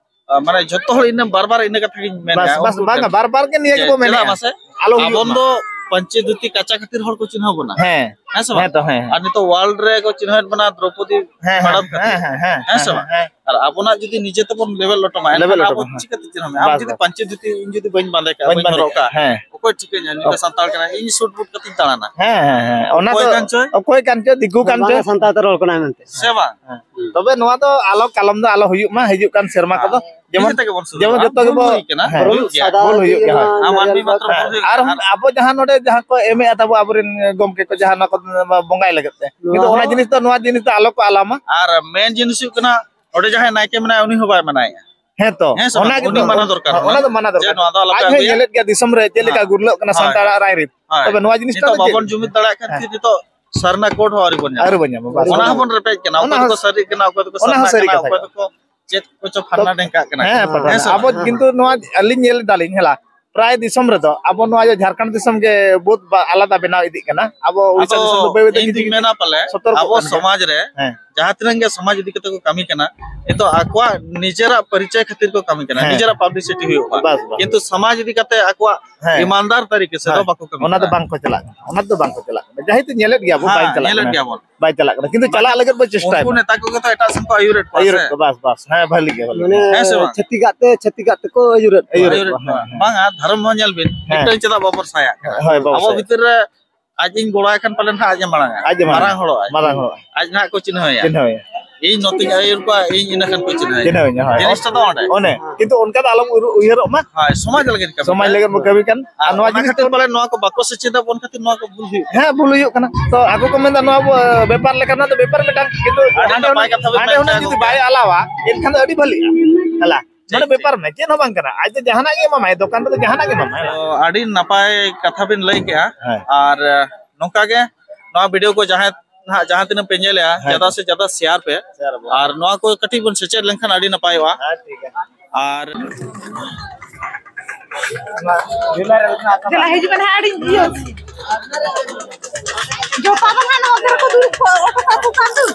ᱟᱨ ᱢᱟᱱᱮ ᱡᱷᱚᱛᱚ ᱦᱚᱲ ᱤᱱᱟᱹ ᱵᱟᱨ ᱵᱟᱨ ᱤᱱᱟᱹ ᱠᱟᱛᱷᱟ ᱜᱤᱧ ᱢᱮᱱᱟ, ᱵᱟᱥ, ᱵᱟᱥ, ᱩᱱᱠᱩ ᱵᱟᱝᱟ, ᱴᱷᱮᱱ᱾ ᱵᱟᱨ ᱵᱟᱨ ᱜᱮ ᱱᱤᱭᱟᱹ ᱡᱮ ᱜᱮᱵᱚ ᱪᱮᱫᱟᱜ ᱢᱮᱱᱮᱫᱼᱟ᱾ ᱢᱟᱥᱮ? ᱟᱞᱚ ᱦᱩᱭᱩᱜ ᱟᱵᱚᱱ ᱢᱟ᱾ ᱫᱚ ᱯᱟᱹᱧᱪᱤ ᱫᱷᱩᱛᱤ ᱠᱟᱪᱟ ᱠᱷᱟᱹᱛᱤᱨ ᱦᱚᱲ ᱠᱚ ᱪᱤᱱᱦᱟᱹᱣ ᱵᱚᱱᱟ᱾ ᱦᱮᱸ᱾ ᱦᱮᱸ ᱥᱮ ᱵᱟᱝ? ᱦᱮᱸ ᱛᱚ, ᱦᱮᱸ, ᱦᱮᱸ᱾ ᱟᱨ ᱱᱤᱛᱚᱜ world ᱨᱮ ᱠᱚ ᱪᱤᱱᱦᱟᱹᱣᱮᱫ ᱵᱚᱱᱟ ᱫᱨᱚᱯᱚᱫᱤ ᱦᱮᱸ, ᱦᱮᱸ, ᱢᱮᱰᱟᱢ ᱠᱷᱟᱹᱛᱤᱨ᱾ ᱦᱮᱸ, ᱦᱮᱸ, ᱦᱮᱸ, ᱦᱮᱸ ᱥᱮ ᱦᱮᱸ, ᱵᱟᱝ? ᱦᱮᱸ᱾ ᱟᱨ ᱟᱵᱚᱱᱟᱜ ᱡᱩᱫᱤ ᱱᱤᱡᱮ ᱛᱮᱵᱚᱱ ᱞᱮᱵᱮᱫ ᱞᱚᱴᱚᱢᱟ, ᱞᱮᱵᱮᱫ ᱮᱱᱠᱷᱟᱱ ᱞᱚᱴᱚᱢᱟ, ᱟᱵᱚ ᱦᱮᱸ᱾ ᱪᱤᱠᱟᱹᱛᱮ ᱪᱤᱱᱦᱟᱹᱣ ᱢᱮᱭᱟ? ᱟᱢ ᱵᱟᱥ, ᱡᱩᱫᱤ ᱵᱟᱥ᱾ ᱯᱟᱹᱧᱪᱤ ᱫᱷᱩᱛᱤ, ᱤᱧ ᱡᱩᱫᱤ ᱵᱟᱹᱧ ᱵᱟᱸᱫᱮ ᱠᱟᱜᱼᱟ, ᱵᱟᱹᱧ ᱵᱟᱹᱧ ᱦᱚᱨᱚᱜ ᱦᱚᱨᱚᱜ ᱠᱟᱜᱼᱟ, ᱠᱟᱜᱼᱟ, ᱦᱮᱸ᱾ ᱚᱠᱚᱭ ᱴᱷᱤᱠᱟᱹᱧᱟ ᱱᱩᱭ ᱫᱚ ᱚᱠ- ᱥᱟᱱᱛᱟᱲ ᱠᱟᱱᱟᱭ? ᱤᱧ ᱥᱩᱴ ᱵᱩᱴ ᱠᱟᱛᱮᱧ ᱫᱟᱬᱟᱱᱟ᱾ ᱦᱮᱸ, ᱦᱮᱸ, ᱦᱮᱸ᱾ ᱚᱱᱟ ᱚᱠᱚᱭ ᱫᱚ ᱠᱟᱱ ᱪᱚᱭ? ᱚᱠᱚᱭ ᱠᱟᱱ ᱪᱚᱭ? ᱫᱤᱠᱩ ᱠᱟᱱ ᱵᱟᱝᱟ, ᱪᱚᱭ? ᱥᱟᱱᱛᱟᱲ ᱛᱮ ᱨᱚᱲ ᱠᱟᱱᱟᱭ ᱢᱮᱱᱛᱮ᱾ ᱥᱮ ᱵᱟᱝ? ᱦᱮᱸ᱾ ᱛᱚᱵᱮ ᱱᱚᱣᱟ ᱫᱚ ᱟᱞᱚ, ᱠᱟᱞᱚᱢ ᱫᱚ ᱟᱞᱚ ᱦᱩᱭᱩᱜ ᱢᱟ, ᱦᱤᱡᱩᱜ ᱠᱟᱱ ᱥᱮᱨᱢᱟ ᱦᱮᱸ᱾ ᱠᱚᱫᱚ ᱡᱮᱢᱚᱱ, ᱱᱤᱡᱮ ᱛᱮᱜᱮ ᱵᱚᱱ ᱥᱩᱨᱩᱜᱼᱟ᱾ ᱡᱮᱢᱚᱱ ᱡᱚᱛᱚ ᱵᱷᱩᱞ ᱜᱮᱵᱚ ᱦᱩᱭ ᱠᱟᱱᱟ, ᱦᱮᱸ᱾ ᱦᱩᱭᱩᱜ ᱜᱮᱭᱟ᱾ ᱥᱟᱫᱟ ᱵᱷᱩᱞ ᱦᱩᱭᱩᱜ ᱜᱮᱭᱟ, ᱦᱳᱭ᱾ ᱟᱨ ᱢᱟᱹᱱᱢᱤ ᱢᱟᱛᱨᱚ ᱦᱮᱸ, ᱵᱷᱩᱞ ᱦᱩᱭᱩᱜ ᱟᱨ ᱠᱟᱱᱟ᱾ ᱟᱵᱚ ᱡᱟᱦᱟᱸ ᱱᱚᱰᱮ ᱡᱟᱦᱟᱸ ᱠᱚ ᱮᱢᱮᱫᱼᱟ ᱛᱟᱵᱚ ᱟᱵᱚᱨᱮᱱ ᱜᱚᱢᱠᱮ ᱠᱚ, ᱡᱟᱦᱟᱸ ᱱᱚᱣᱟ ᱠᱚ ᱵᱚᱸᱜᱟᱭ ᱞᱟᱹᱜᱤᱫ ᱛᱮ, ᱱᱚᱣᱟ ᱠᱤᱱᱛᱩ ᱚᱱᱟ ᱦᱚᱸ ᱡᱤᱱᱤᱥ ᱫᱚ, ᱱᱚᱣᱟ ᱡᱤᱱᱤᱥ ᱫᱚ ᱟᱞᱚ ᱠᱚ ᱟᱞᱟᱢᱟ᱾ ᱟᱨ ᱢᱮᱱ ᱡᱤᱱᱤᱥ ᱦᱩᱭᱩᱜ ᱠᱟᱱᱟ, ᱚᱸᱰᱮ ᱡᱟᱦᱟᱸᱭ ᱱᱟᱭᱠᱮ ᱢᱮᱱᱟᱭᱟ, ᱩᱱᱤ ᱦᱚᱸ ᱵᱟᱭ ᱢᱟᱱᱟᱭᱮᱫᱼᱟ᱾ ᱦᱮᱸ ᱛᱚ, ᱦᱮᱸ ᱥᱮ ᱵᱟᱝ? ᱚᱱᱟ ᱜᱮᱛᱚ, ᱩᱱᱤ ᱢᱟᱱᱟ ᱫᱚᱨᱠᱟᱨ ᱚᱱᱟ ᱠᱟᱱᱟ᱾ ᱫᱚ ᱢᱟᱱᱟ ᱡᱮ ᱫᱚᱨᱠᱟᱨ᱾ ᱱᱚᱣᱟ ᱫᱚ ᱟᱞᱚᱯᱮ ᱟᱡ ᱦᱚᱸᱭ ᱟᱹᱜᱩᱭᱟ᱾ ᱧᱮᱞᱮᱫ ᱜᱮᱭᱟ ᱫᱤᱥᱚᱢ ᱨᱮ ᱪᱮᱫ ᱞᱮᱠᱟ ᱦᱮᱸ᱾ ᱜᱩᱨᱞᱟᱹᱜ ᱠᱟᱱᱟ ᱦᱳᱭ᱾ ᱥᱟᱱᱛᱟᱲᱟᱜ ᱨᱟᱭᱨᱤᱛ᱾ ᱦᱳᱭ᱾ ᱛᱚᱵᱮ ᱱᱚᱣᱟ ᱡᱤᱱᱤᱥ ᱱᱤᱛᱚᱜ ᱫᱚ ᱪᱮᱫ? ᱵᱟᱵᱚᱱ ᱡᱩᱢᱤᱫ ᱫᱟᱲᱮᱭᱟᱜ ᱠᱷᱟᱱ ᱦᱮᱸ᱾ ᱛᱤᱥ ᱱᱤᱛᱚᱜ ᱥᱟᱨᱱᱟ ᱠᱳᱰ ᱦᱚᱸ ᱟᱹᱣᱨᱤ ᱵᱚᱱ ᱧᱟᱢᱟ᱾ ᱟᱹᱣᱨᱤ ᱵᱚᱱ ᱧᱟᱢᱟ, ᱵᱟᱥ᱾ ᱚᱱᱟ ᱚᱱᱟ ᱦᱚᱸᱵᱚᱱ ᱨᱮᱯᱮᱡ ᱠᱟᱱᱟ, ᱚᱱᱟ ᱚᱠᱚᱭ ᱦᱚᱸ ᱫᱚᱠᱚ ᱥᱟᱹᱨᱤ ᱠᱟᱱᱟ, ᱚᱠᱚᱭ ᱫᱚᱠᱚ ᱚᱱᱟ ᱦᱚᱸ ᱥᱟᱨᱱᱟ ᱥᱟᱹᱨᱤ ᱠᱟᱱᱟ, ᱠᱟᱛᱷᱟ ᱚᱠᱚᱭ ᱜᱮ᱾ ᱫᱚᱠᱚ ᱪᱮᱫ ᱠᱚᱪᱚ ᱯᱷᱟᱨᱱᱟ ᱰᱮᱝᱠᱟᱜ ᱠᱟᱱᱟ᱾ ᱦᱮᱸ, ᱯᱟᱴᱷᱟᱱ᱾ ᱦᱮᱸ ᱥᱮ ᱟᱵᱚ ᱵᱟᱝ? ᱠᱤᱱᱛᱩ ᱱᱚᱣᱟ ᱟᱹᱞᱤᱧ ᱧᱮᱞ ᱮᱫᱟᱞᱤᱧ, ᱦᱮᱞᱟ, ᱯᱨᱟᱭ ᱫᱤᱥᱚᱢ ᱨᱮᱫᱚ ᱟᱵᱚ ᱱᱚᱣᱟ ᱡᱮ ᱡᱷᱟᱲᱠᱷᱚᱸᱰ ᱫᱤᱥᱚᱢ ᱜᱮ ᱵᱚᱦᱩᱛ ᱵᱟ-, ᱟᱞᱟᱫᱟ ᱵᱮᱱᱟᱣ ᱤᱫᱤᱜ ᱠᱟᱱᱟ᱾ ᱟᱵᱚ ᱩᱲᱤᱥᱥᱟ ᱟᱫᱚ ᱫᱤᱥᱚᱢ ᱫᱚ ᱵᱟᱹᱭ ᱵᱟᱹᱭ ᱛᱮ ᱤᱧ ᱠᱤᱪᱷᱩ ᱫᱩᱧ ᱠᱤᱪᱷᱩ ᱢᱮᱱᱟ ᱯᱟᱞᱮ ᱥᱚᱛᱚᱨᱠᱚ ᱟᱵᱚ ᱠᱟᱱᱟ᱾ ᱥᱚᱢᱟᱡᱽ ᱨᱮ ᱦᱮᱸ᱾ ᱡᱟᱦᱟᱸ ᱛᱤᱱᱟᱹᱜ ᱜᱮ ᱥᱚᱢᱟᱡᱽ ᱤᱫᱤ ᱠᱟᱛᱮ ᱠᱚ ᱠᱟᱹᱢᱤ ᱠᱟᱱᱟ, ᱱᱤᱛᱚᱜ ᱟᱠᱚᱣᱟᱜ ᱱᱤᱡᱮᱨᱟᱜ ᱯᱚᱨᱤᱪᱚᱭ ᱠᱷᱟᱹᱛᱤᱨ ᱠᱚ ᱠᱟᱹᱢᱤ ᱠᱟᱱᱟ, ᱦᱮᱸ᱾ ᱱᱤᱡᱮᱨᱟᱜ ᱯᱟᱵᱽᱞᱤᱥᱤᱴᱤ ᱦᱩᱭᱩᱜᱼᱟ᱾ ᱵᱟᱥ, ᱵᱟᱥ᱾ ᱠᱤᱱᱛᱩ ᱥᱚᱢᱟᱡᱽ ᱤᱫᱤ ᱠᱟᱛᱮ ᱟᱠᱚᱣᱟᱜ ᱦᱮᱸ᱾ ᱤᱢᱟᱱᱫᱟᱨ ᱛᱟᱹᱨᱤᱠᱟ ᱥᱮᱫ ᱫᱚ ᱦᱮᱸ᱾ ᱵᱟᱠᱚ ᱠᱟᱹᱢᱤ ᱚᱱᱟ ᱫᱚ ᱠᱟᱱᱟ᱾ ᱵᱟᱝ ᱠᱚ ᱪᱟᱞᱟᱜ ᱠᱟᱱᱟ, ᱚᱱᱟ ᱫᱚ ᱵᱟᱝ ᱠᱚ ᱪᱟᱞᱟᱜ ᱠᱟᱱᱟ᱾ ᱡᱟᱦᱟᱸᱭ ᱛᱚ ᱧᱮᱞᱮᱫ ᱜᱮᱭᱟ ᱵᱚᱱ, ᱦᱮᱸ, ᱵᱟᱭ ᱪᱟᱞᱟᱜ ᱧᱮᱞᱮᱫ ᱠᱟᱱᱟ᱾ ᱜᱮᱭᱟ ᱵᱚᱱ᱾ ᱵᱟᱭ ᱪᱟᱞᱟᱜ ᱠᱟᱱᱟ, ᱠᱤᱱᱛᱩ ᱪᱟᱞᱟᱜ ᱩᱱᱠᱩ ᱞᱟᱹᱜᱤᱫ ᱵᱚ ᱪᱮᱥᱴᱟᱭ ᱩᱱᱠᱩ ᱢᱟ᱾ ᱱᱮᱛᱟ ᱠᱚᱜᱮ ᱛᱚ ᱮᱴᱟᱜ ᱥᱮᱱ ᱠᱚ ᱟᱹᱭᱩᱨᱮᱫ ᱠᱚᱣᱟ ᱟᱹᱭᱩᱨᱮᱫ ᱥᱮ᱾ ᱠᱚᱣᱟ, ᱵᱟᱥ, ᱵᱟᱥ, ᱦᱮᱸ, ᱵᱷᱟᱹᱞᱤ ᱜᱮ, ᱵᱷᱟᱹᱞᱤ ᱜᱮ᱾ ᱢᱟᱱᱮ ᱦᱮᱸ ᱥᱮ ᱵᱟᱝ? ᱪᱷᱟᱹᱛᱤᱠᱟᱜ ᱛᱮ, ᱪᱷᱟᱹᱛᱤᱠᱟᱜ ᱛᱮᱠᱚ ᱟᱹᱭᱩᱨᱮᱫ ᱠᱚᱣᱟ᱾ ᱟᱹᱭᱩᱨᱮᱫ ᱟᱹᱭᱩᱨᱮᱫ ᱠᱚᱣᱟ᱾ ᱠᱚᱣᱟ᱾ ᱦᱮᱸ, ᱦᱮᱸ᱾ ᱵᱟᱝᱟ, ᱫᱷᱚᱨᱚᱢ ᱦᱚᱸ ᱧᱮᱞ ᱵᱤᱱ, ᱦᱮᱸ᱾ ᱢᱤᱫᱴᱟᱝ ᱪᱮᱫᱟᱜ ᱵᱟᱵᱚᱱ ᱥᱟᱭᱟᱜ ᱠᱟᱱᱟ? ᱦᱳᱭ, ᱵᱟᱵᱚᱱ ᱟᱵᱚ ᱥᱟᱭᱟᱜ᱾ ᱵᱷᱤᱛᱤᱨ ᱨᱮ ᱟᱡ ᱤᱧ ᱜᱚᱲᱚᱣᱟᱭ ᱠᱷᱟᱱ ᱯᱟᱞᱮᱱ ᱦᱟᱸᱜ ᱟᱡ ᱮ ᱢᱟᱲᱟᱝᱟ, ᱟᱡ ᱮ ᱢᱟᱲᱟᱝᱟ᱾ ᱢᱟᱨᱟᱝ ᱦᱚᱲᱚᱜᱼᱟᱭ᱾ ᱢᱟᱨᱟᱝ ᱦᱚᱲᱚᱜᱼᱟᱭ᱾ ᱟᱡ ᱱᱟᱦᱟᱜ ᱠᱚ ᱪᱤᱱᱦᱟᱹᱣᱮᱭᱟ᱾ ᱪᱤᱱᱦᱟᱹᱣᱮᱭᱟ᱾ ᱤᱧ ᱱᱚᱛᱮᱧ ᱟᱹᱭᱩᱨ ᱠᱚᱣᱟ, ᱤᱧ ᱤᱱᱟᱹ ᱠᱷᱟᱱ ᱠᱚ ᱪᱤᱱᱦᱟᱹᱣᱮᱭᱟ᱾ ᱪᱤᱱᱦᱟᱹᱣᱮᱭᱟ, ᱦᱳᱭ᱾ ᱡᱤᱱᱤᱥᱴᱟ ᱫᱚ ᱚᱸᱰᱮ᱾ ᱚᱱᱮ, ᱠᱤᱱᱛᱩ ᱚᱱᱠᱟ ᱫᱚ ᱟᱞᱚᱢ ᱩᱭᱦᱟᱹᱨ-, ᱩᱭᱦᱟᱹᱨᱚᱜ ᱢᱟ᱾ ᱦᱳᱭ, ᱥᱚᱢᱟᱡᱽ ᱞᱟᱹᱜᱤᱫ ᱠᱟᱹᱢᱤ ᱥᱚᱢᱟᱡᱽ ᱠᱟᱱᱟ᱾ ᱞᱟᱹᱜᱤᱫ ᱵᱚ ᱠᱟᱹᱢᱤ ᱠᱟᱱ᱾ ᱟᱨ ᱟᱨ ᱚᱱᱟ ᱚᱱᱟ ᱡᱤᱱᱤᱥ ᱠᱷᱟᱹᱛᱤᱨ ᱫᱚ ᱯᱟᱞᱮ ᱱᱚᱣᱟ ᱠᱚ ᱵᱟᱠᱚ ᱥᱮᱪᱮᱫᱚᱜ ᱵᱚᱱ ᱠᱷᱟᱹᱛᱤᱨ ᱱᱚᱣᱟ ᱠᱚ ᱵᱷᱩᱞ ᱦᱩᱭᱩᱜ ᱠᱟᱱᱟ᱾ ᱦᱮᱸ, ᱵᱷᱩᱞ ᱦᱩᱭᱩᱜ ᱠᱟᱱᱟ᱾ ᱛᱚ ᱟᱠᱚ ᱠᱚ ᱢᱮᱱᱫᱟ ᱱᱚᱣᱟ ᱵᱚ-, ᱵᱮᱯᱟᱨ ᱞᱮᱠᱟ, ᱱᱚᱣᱟ ᱫᱚ ᱵᱮᱯᱟᱨ ᱟᱹᱰᱤ ᱢᱮᱱᱟᱜᱼᱟ᱾ ᱱᱟᱯᱟᱭ ᱠᱟᱛᱷᱟ ᱵᱮᱱ ᱦᱟᱸᱰᱮ ᱢᱮᱱ ᱦᱩᱱᱟᱹᱝ ᱠᱮᱫᱟ ᱡᱩᱫᱤ ᱜᱚᱢᱠᱮ᱾ ᱵᱟᱭ ᱟᱞᱟᱣᱟ, ᱮᱱᱠᱷᱟᱱ ᱫᱚ ᱟᱹᱰᱤ ᱵᱷᱟᱹᱞᱤᱜᱼᱟ᱾ ᱦᱮᱞᱟ, ᱴᱷᱤᱠ, ᱱᱚᱰᱮ ᱴᱷᱤᱠ᱾ ᱵᱮᱯᱟᱨ ᱢᱮ, ᱪᱮᱫ ᱦᱚᱸ ᱵᱟᱝ ᱠᱟᱱᱟ᱾ ᱟᱡ ᱫᱚ ᱡᱟᱦᱟᱱᱟᱜ ᱜᱮ ᱮᱢᱟᱢᱟᱭ, ᱫᱚᱠᱟᱱ ᱨᱮᱫᱚ ᱡᱟᱦᱟᱱᱟᱜ ᱜᱮ ᱮᱢᱟᱢᱟᱭ, ᱦᱮᱞᱟ᱾ ᱛᱚ, ᱟᱹᱰᱤ ᱱᱟᱯᱟᱭ ᱠᱟᱛᱷᱟ ᱵᱤᱱ ᱞᱟᱹᱭ ᱠᱮᱜᱼᱟ᱾ ᱦᱮᱸ᱾ ᱟᱨ, ᱮ, ᱱᱚᱝᱠᱟ ᱜᱮ ᱱᱚᱣᱟ ᱵᱷᱤᱰᱤᱭᱳ ᱠᱚ ᱡᱟᱦᱟᱸᱭ ᱱᱟᱦᱟᱜ ᱡᱟᱦᱟᱸ ᱛᱤᱱᱟᱹᱜ ᱯᱮ ᱧᱮᱞᱮᱜᱼᱟ, ᱦᱮᱸ᱾ ᱡᱟᱫᱟ ᱥᱮ ᱡᱟᱫᱟ ᱥᱮᱭᱟᱨ ᱯᱮ᱾ ᱥᱮᱭᱟᱨ ᱟᱵᱚᱱ᱾ ᱟᱨ ᱱᱚᱣᱟ ᱠᱚ ᱠᱟᱹᱴᱤᱡ ᱵᱚᱱ ᱥᱮᱪᱮᱫ ᱞᱮᱱᱠᱷᱟᱱ ᱟᱹᱰᱤ ᱱᱟᱯᱟᱭᱚᱜᱼᱟ᱾ ᱦᱮᱸ, ᱴᱷᱤᱠ ᱜᱮᱭᱟ᱾ ᱟᱨ ᱫᱮᱞᱟ ᱦᱤᱡᱩᱜ ᱢᱮ ᱱᱟᱦᱟᱜ, ᱟᱹᱰᱤ ᱤᱭᱟᱹ᱾ ᱡᱚᱴᱟ ᱫᱚ ᱱᱟᱦᱟᱜ ᱱᱚᱣᱟ ᱠᱚᱨᱮ ᱠᱚ ᱫᱩᱲᱩᱵ ᱠᱚᱜ ᱚᱴᱚ ᱠᱟᱠᱚ ᱠᱟᱱ ᱫᱚ᱾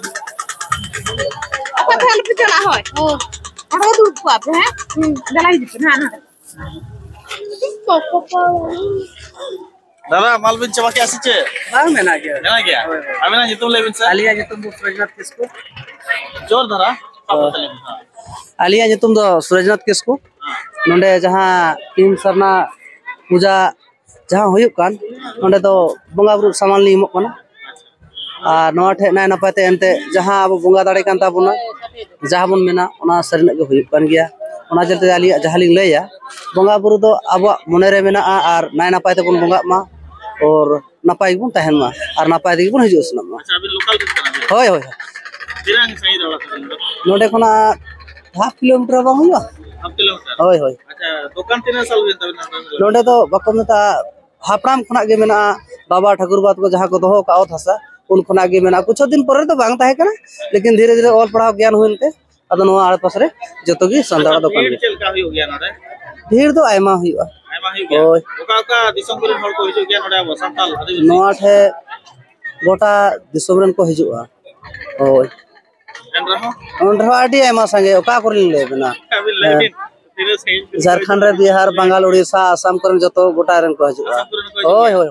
ᱚᱠᱟ ᱛᱮ ᱟᱞᱚ ᱯᱮ ᱪᱟᱞᱟᱜᱼᱟ, ᱦᱳᱭ᱾ ᱚ᱾ ᱚᱸᱰᱮ ᱫᱩᱲᱩᱵ ᱠᱚᱜᱼᱟ ᱯᱮ, ᱦᱮᱸ? ᱦᱩᱸ, ᱫᱮᱞᱟ ᱦᱤᱡᱩᱜ ᱯᱮ, ᱦᱮᱸ, ᱱᱚᱰᱮ᱾ ᱫᱟᱫᱟ, ᱢᱟᱞ ᱵᱤᱱ ᱪᱟᱵᱟ ᱠᱮᱜᱼᱟ ᱥᱮ ᱪᱮᱫ? ᱵᱟᱝ, ᱢᱮᱱᱟᱜ ᱜᱮᱭᱟ᱾ ᱢᱮᱱᱟᱜ ᱜᱮᱭᱟ? ᱦᱳᱭ, ᱦᱳᱭ᱾ ᱟᱵᱤᱱᱟᱜ ᱧᱩᱛᱩᱢ ᱞᱟᱹᱭ ᱵᱤᱱ ᱥᱮ? ᱟᱹᱞᱤᱧᱟᱜ ᱧᱩᱛᱩᱢ ᱫᱚ ᱥᱩᱨᱟᱡᱽᱱᱟᱛᱷ ᱠᱤᱥᱠᱩ᱾ ᱡᱳᱨ ᱫᱷᱟᱨᱟ᱾ ᱦᱳᱭ᱾ ᱟᱹᱞᱤᱧᱟᱜ ᱧᱩᱛᱩᱢ ᱫᱚ ᱥᱩᱨᱟᱡᱽᱱᱟᱛᱷ ᱠᱤᱥᱠᱩ᱾ ᱦᱮᱸ᱾ ᱱᱚᱰᱮ ᱡᱟᱦᱟᱸ ᱛᱤᱱ ᱥᱟᱨᱱᱟ ᱯᱩᱡᱟ ᱡᱟᱦᱟᱸ ᱦᱩᱭᱩᱜ ᱠᱟᱱ, ᱱᱚᱰᱮ ᱫᱚ ᱵᱚᱸᱜᱟ ᱵᱩᱨᱩ ᱥᱟᱢᱟᱱ ᱞᱤᱧ ᱮᱢᱚᱜ ᱠᱟᱱᱟ᱾ ᱟᱨ ᱱᱚᱣᱟ ᱴᱷᱮᱡ ᱱᱟᱭ ᱱᱟᱯᱟᱭ ᱛᱮ ᱮᱱᱛᱮ ᱡᱟᱦᱟᱸ ᱟᱵᱚ ᱵᱚᱸᱜᱟ ᱫᱟᱲᱮ ᱠᱟᱱ ᱛᱟᱵᱚᱱᱟ, ᱡᱟᱦᱟᱸ ᱵᱚᱱ ᱢᱮᱱᱟ, ᱚᱱᱟ ᱥᱟᱹᱨᱤᱱᱟᱜ ᱜᱮ ᱦᱩᱭᱩᱜ ᱠᱟᱱ ᱜᱮᱭᱟ᱾ ᱚᱱᱟ ᱪᱚᱞᱛᱮ ᱟᱹᱞᱤᱧᱟᱜ ᱡᱟᱦᱟᱸ ᱞᱤᱧ ᱞᱟᱹᱭᱟ, ᱵᱚᱸᱜᱟ ᱵᱩᱨᱩ ᱫᱚ ᱟᱵᱚᱣᱟᱜ ᱢᱚᱱᱮ ᱨᱮ ᱢᱮᱱᱟᱜᱼᱟ ᱟᱨ ᱱᱟᱭ ᱱᱟᱯᱟᱭ ᱛᱮᱵᱚᱱ ᱵᱚᱸᱜᱟᱜ ᱢᱟ, ᱟᱨ ᱱᱟᱯᱟᱭ ᱜᱮᱵᱚᱱ ᱛᱟᱦᱮᱱ ᱢᱟ ᱟᱨ ᱱᱟᱯᱟᱭ ᱛᱮᱜᱮ ᱵᱚᱱ ᱦᱤᱡᱩᱜ ᱥᱮᱱᱚᱜ ᱢᱟ᱾ ᱟᱪᱪᱷᱟ, ᱟᱵᱤᱱ ᱞᱳᱠᱟᱞ ᱨᱮᱱ ᱠᱟᱱᱟ ᱵᱤᱱ? ᱦᱳᱭ, ᱦᱳᱭ᱾ ᱛᱤᱱᱟᱹᱝ ᱥᱟᱺᱜᱤᱧ ᱨᱮ ᱚᱲᱟᱜ ᱛᱟᱵᱤᱱ ᱫᱚ? ᱱᱚᱰᱮ ᱠᱷᱚᱱᱟᱜ ᱦᱟᱯ ᱠᱤᱞᱳᱢᱤᱴᱟᱨ ᱵᱟᱝ ᱦᱩᱭᱩᱜᱼᱟ? ᱦᱟᱯ ᱠᱤᱞᱳᱢᱤᱴᱟᱨ? ᱦᱳᱭ, ᱦᱳᱭ᱾ ᱟᱪᱪᱷᱟ, ᱫᱚᱠᱟᱱ ᱛᱤᱱᱟᱹᱜ ᱥᱟᱞ ᱦᱩᱭᱮᱱ ᱛᱟᱵᱤᱱᱟ ᱱᱚᱰᱮ? ᱱᱚᱰᱮ ᱫᱚ ᱵᱟᱠᱚ ᱢᱮᱛᱟᱜᱼᱟ, ᱦᱟᱯᱲᱟᱢ ᱠᱷᱚᱱᱟᱜ ᱜᱮ ᱢᱮᱱᱟᱜᱼᱟ, ᱵᱟᱵᱟ ᱴᱷᱟᱹᱠᱩᱨ ᱵᱟᱵᱟ ᱛᱟᱠᱚ ᱡᱟᱦᱟᱸ ᱠᱚ ᱫᱚᱦᱚ ᱟᱠᱟᱫ ᱚᱛ ᱦᱟᱥᱟ, ᱩᱱ ᱠᱷᱚᱱᱟᱜ ᱜᱮ ᱢᱮᱱᱟᱜᱼᱟ᱾ ᱠᱤᱪᱷᱩ ᱫᱤᱱ ᱯᱚᱨᱮ ᱫᱚ ᱵᱟᱝ ᱛᱟᱦᱮᱸ ᱠᱟᱱᱟ, ᱞᱮᱠᱤᱱ ᱫᱷᱤᱨᱮ ᱫᱷᱤᱨᱮ ᱚᱞ ᱯᱟᱲᱦᱟᱣ ᱜᱮᱭᱟᱱ ᱦᱩᱭᱮᱱ ᱛᱮ ᱟᱫᱚ ᱱᱚᱣᱟ ᱟᱲᱮ ᱯᱟᱥᱮ ᱨᱮ ᱡᱚᱛᱚ ᱜᱮ ᱥᱟᱱᱛᱟᱲᱟᱜ ᱟᱪᱪᱷᱟ, ᱫᱚᱠᱟᱱ ᱵᱷᱤᱲ ᱜᱮ᱾ ᱪᱮᱫ ᱞᱮᱠᱟ ᱦᱩᱭᱩᱜ ᱜᱮᱭᱟ ᱱᱚᱰᱮ? ᱵᱷᱤᱲ ᱫᱚ ᱟᱭᱢᱟ ᱦᱩᱭᱩᱜᱼᱟ᱾ ᱟᱭᱢᱟ ᱦᱩᱭᱩᱜ ᱜᱮᱭᱟ? ᱦᱳᱭ᱾ ᱚᱠᱟ ᱚᱠᱟ ᱫᱤᱥᱚᱢ ᱠᱚᱨᱮᱱ ᱦᱚᱲ ᱠᱚ ᱦᱤᱡᱩᱜ ᱜᱮᱭᱟ ᱱᱚᱰᱮ ᱟᱵᱚ ᱥᱟᱱᱛᱟᱲ ᱟᱹᱫᱤᱵᱟᱹᱥᱤ? ᱱᱚᱣᱟ ᱴᱷᱮᱡ ᱜᱚᱴᱟ ᱫᱤᱥᱚᱢ ᱨᱮᱱ ᱠᱚ ᱦᱤᱡᱩᱜᱼᱟ᱾ ᱦᱳᱭ᱾ ᱮᱱ ᱨᱮᱦᱚᱸ? ᱚᱸᱰᱮ ᱦᱚᱸ ᱟᱹᱰᱤ ᱟᱭᱢᱟ ᱥᱟᱸᱜᱮ, ᱚᱠᱟ ᱠᱚᱨᱮ ᱞᱤᱧ ᱞᱟᱹᱭ ᱟᱵᱮᱱᱟ? ᱟᱹᱵᱤᱱ ᱞᱟᱹᱭ ᱦᱮᱸ᱾ ᱵᱤᱱ, ᱛᱤᱱᱟᱹᱜ ᱥᱟᱺᱜᱤᱧ ᱵᱤᱱ ᱡᱷᱟᱲᱠᱷᱚᱸᱰ ᱨᱮ, ᱵᱤᱦᱟᱨ, ᱵᱟᱝᱜᱟᱞ, ᱩᱲᱤᱥᱥᱟ, ᱟᱥᱟᱢ ᱠᱚᱨᱮᱱ ᱡᱚᱛᱚ ᱜᱚᱴᱟ ᱨᱮᱱ ᱠᱚ ᱦᱤᱡᱩᱜᱼᱟ᱾ ᱟᱥᱟᱢ ᱠᱚᱨᱮᱱ ᱠᱚ ᱦᱤᱡᱩᱜ ᱦᱳᱭ, ᱜᱮᱭᱟ? ᱦᱳᱭ᱾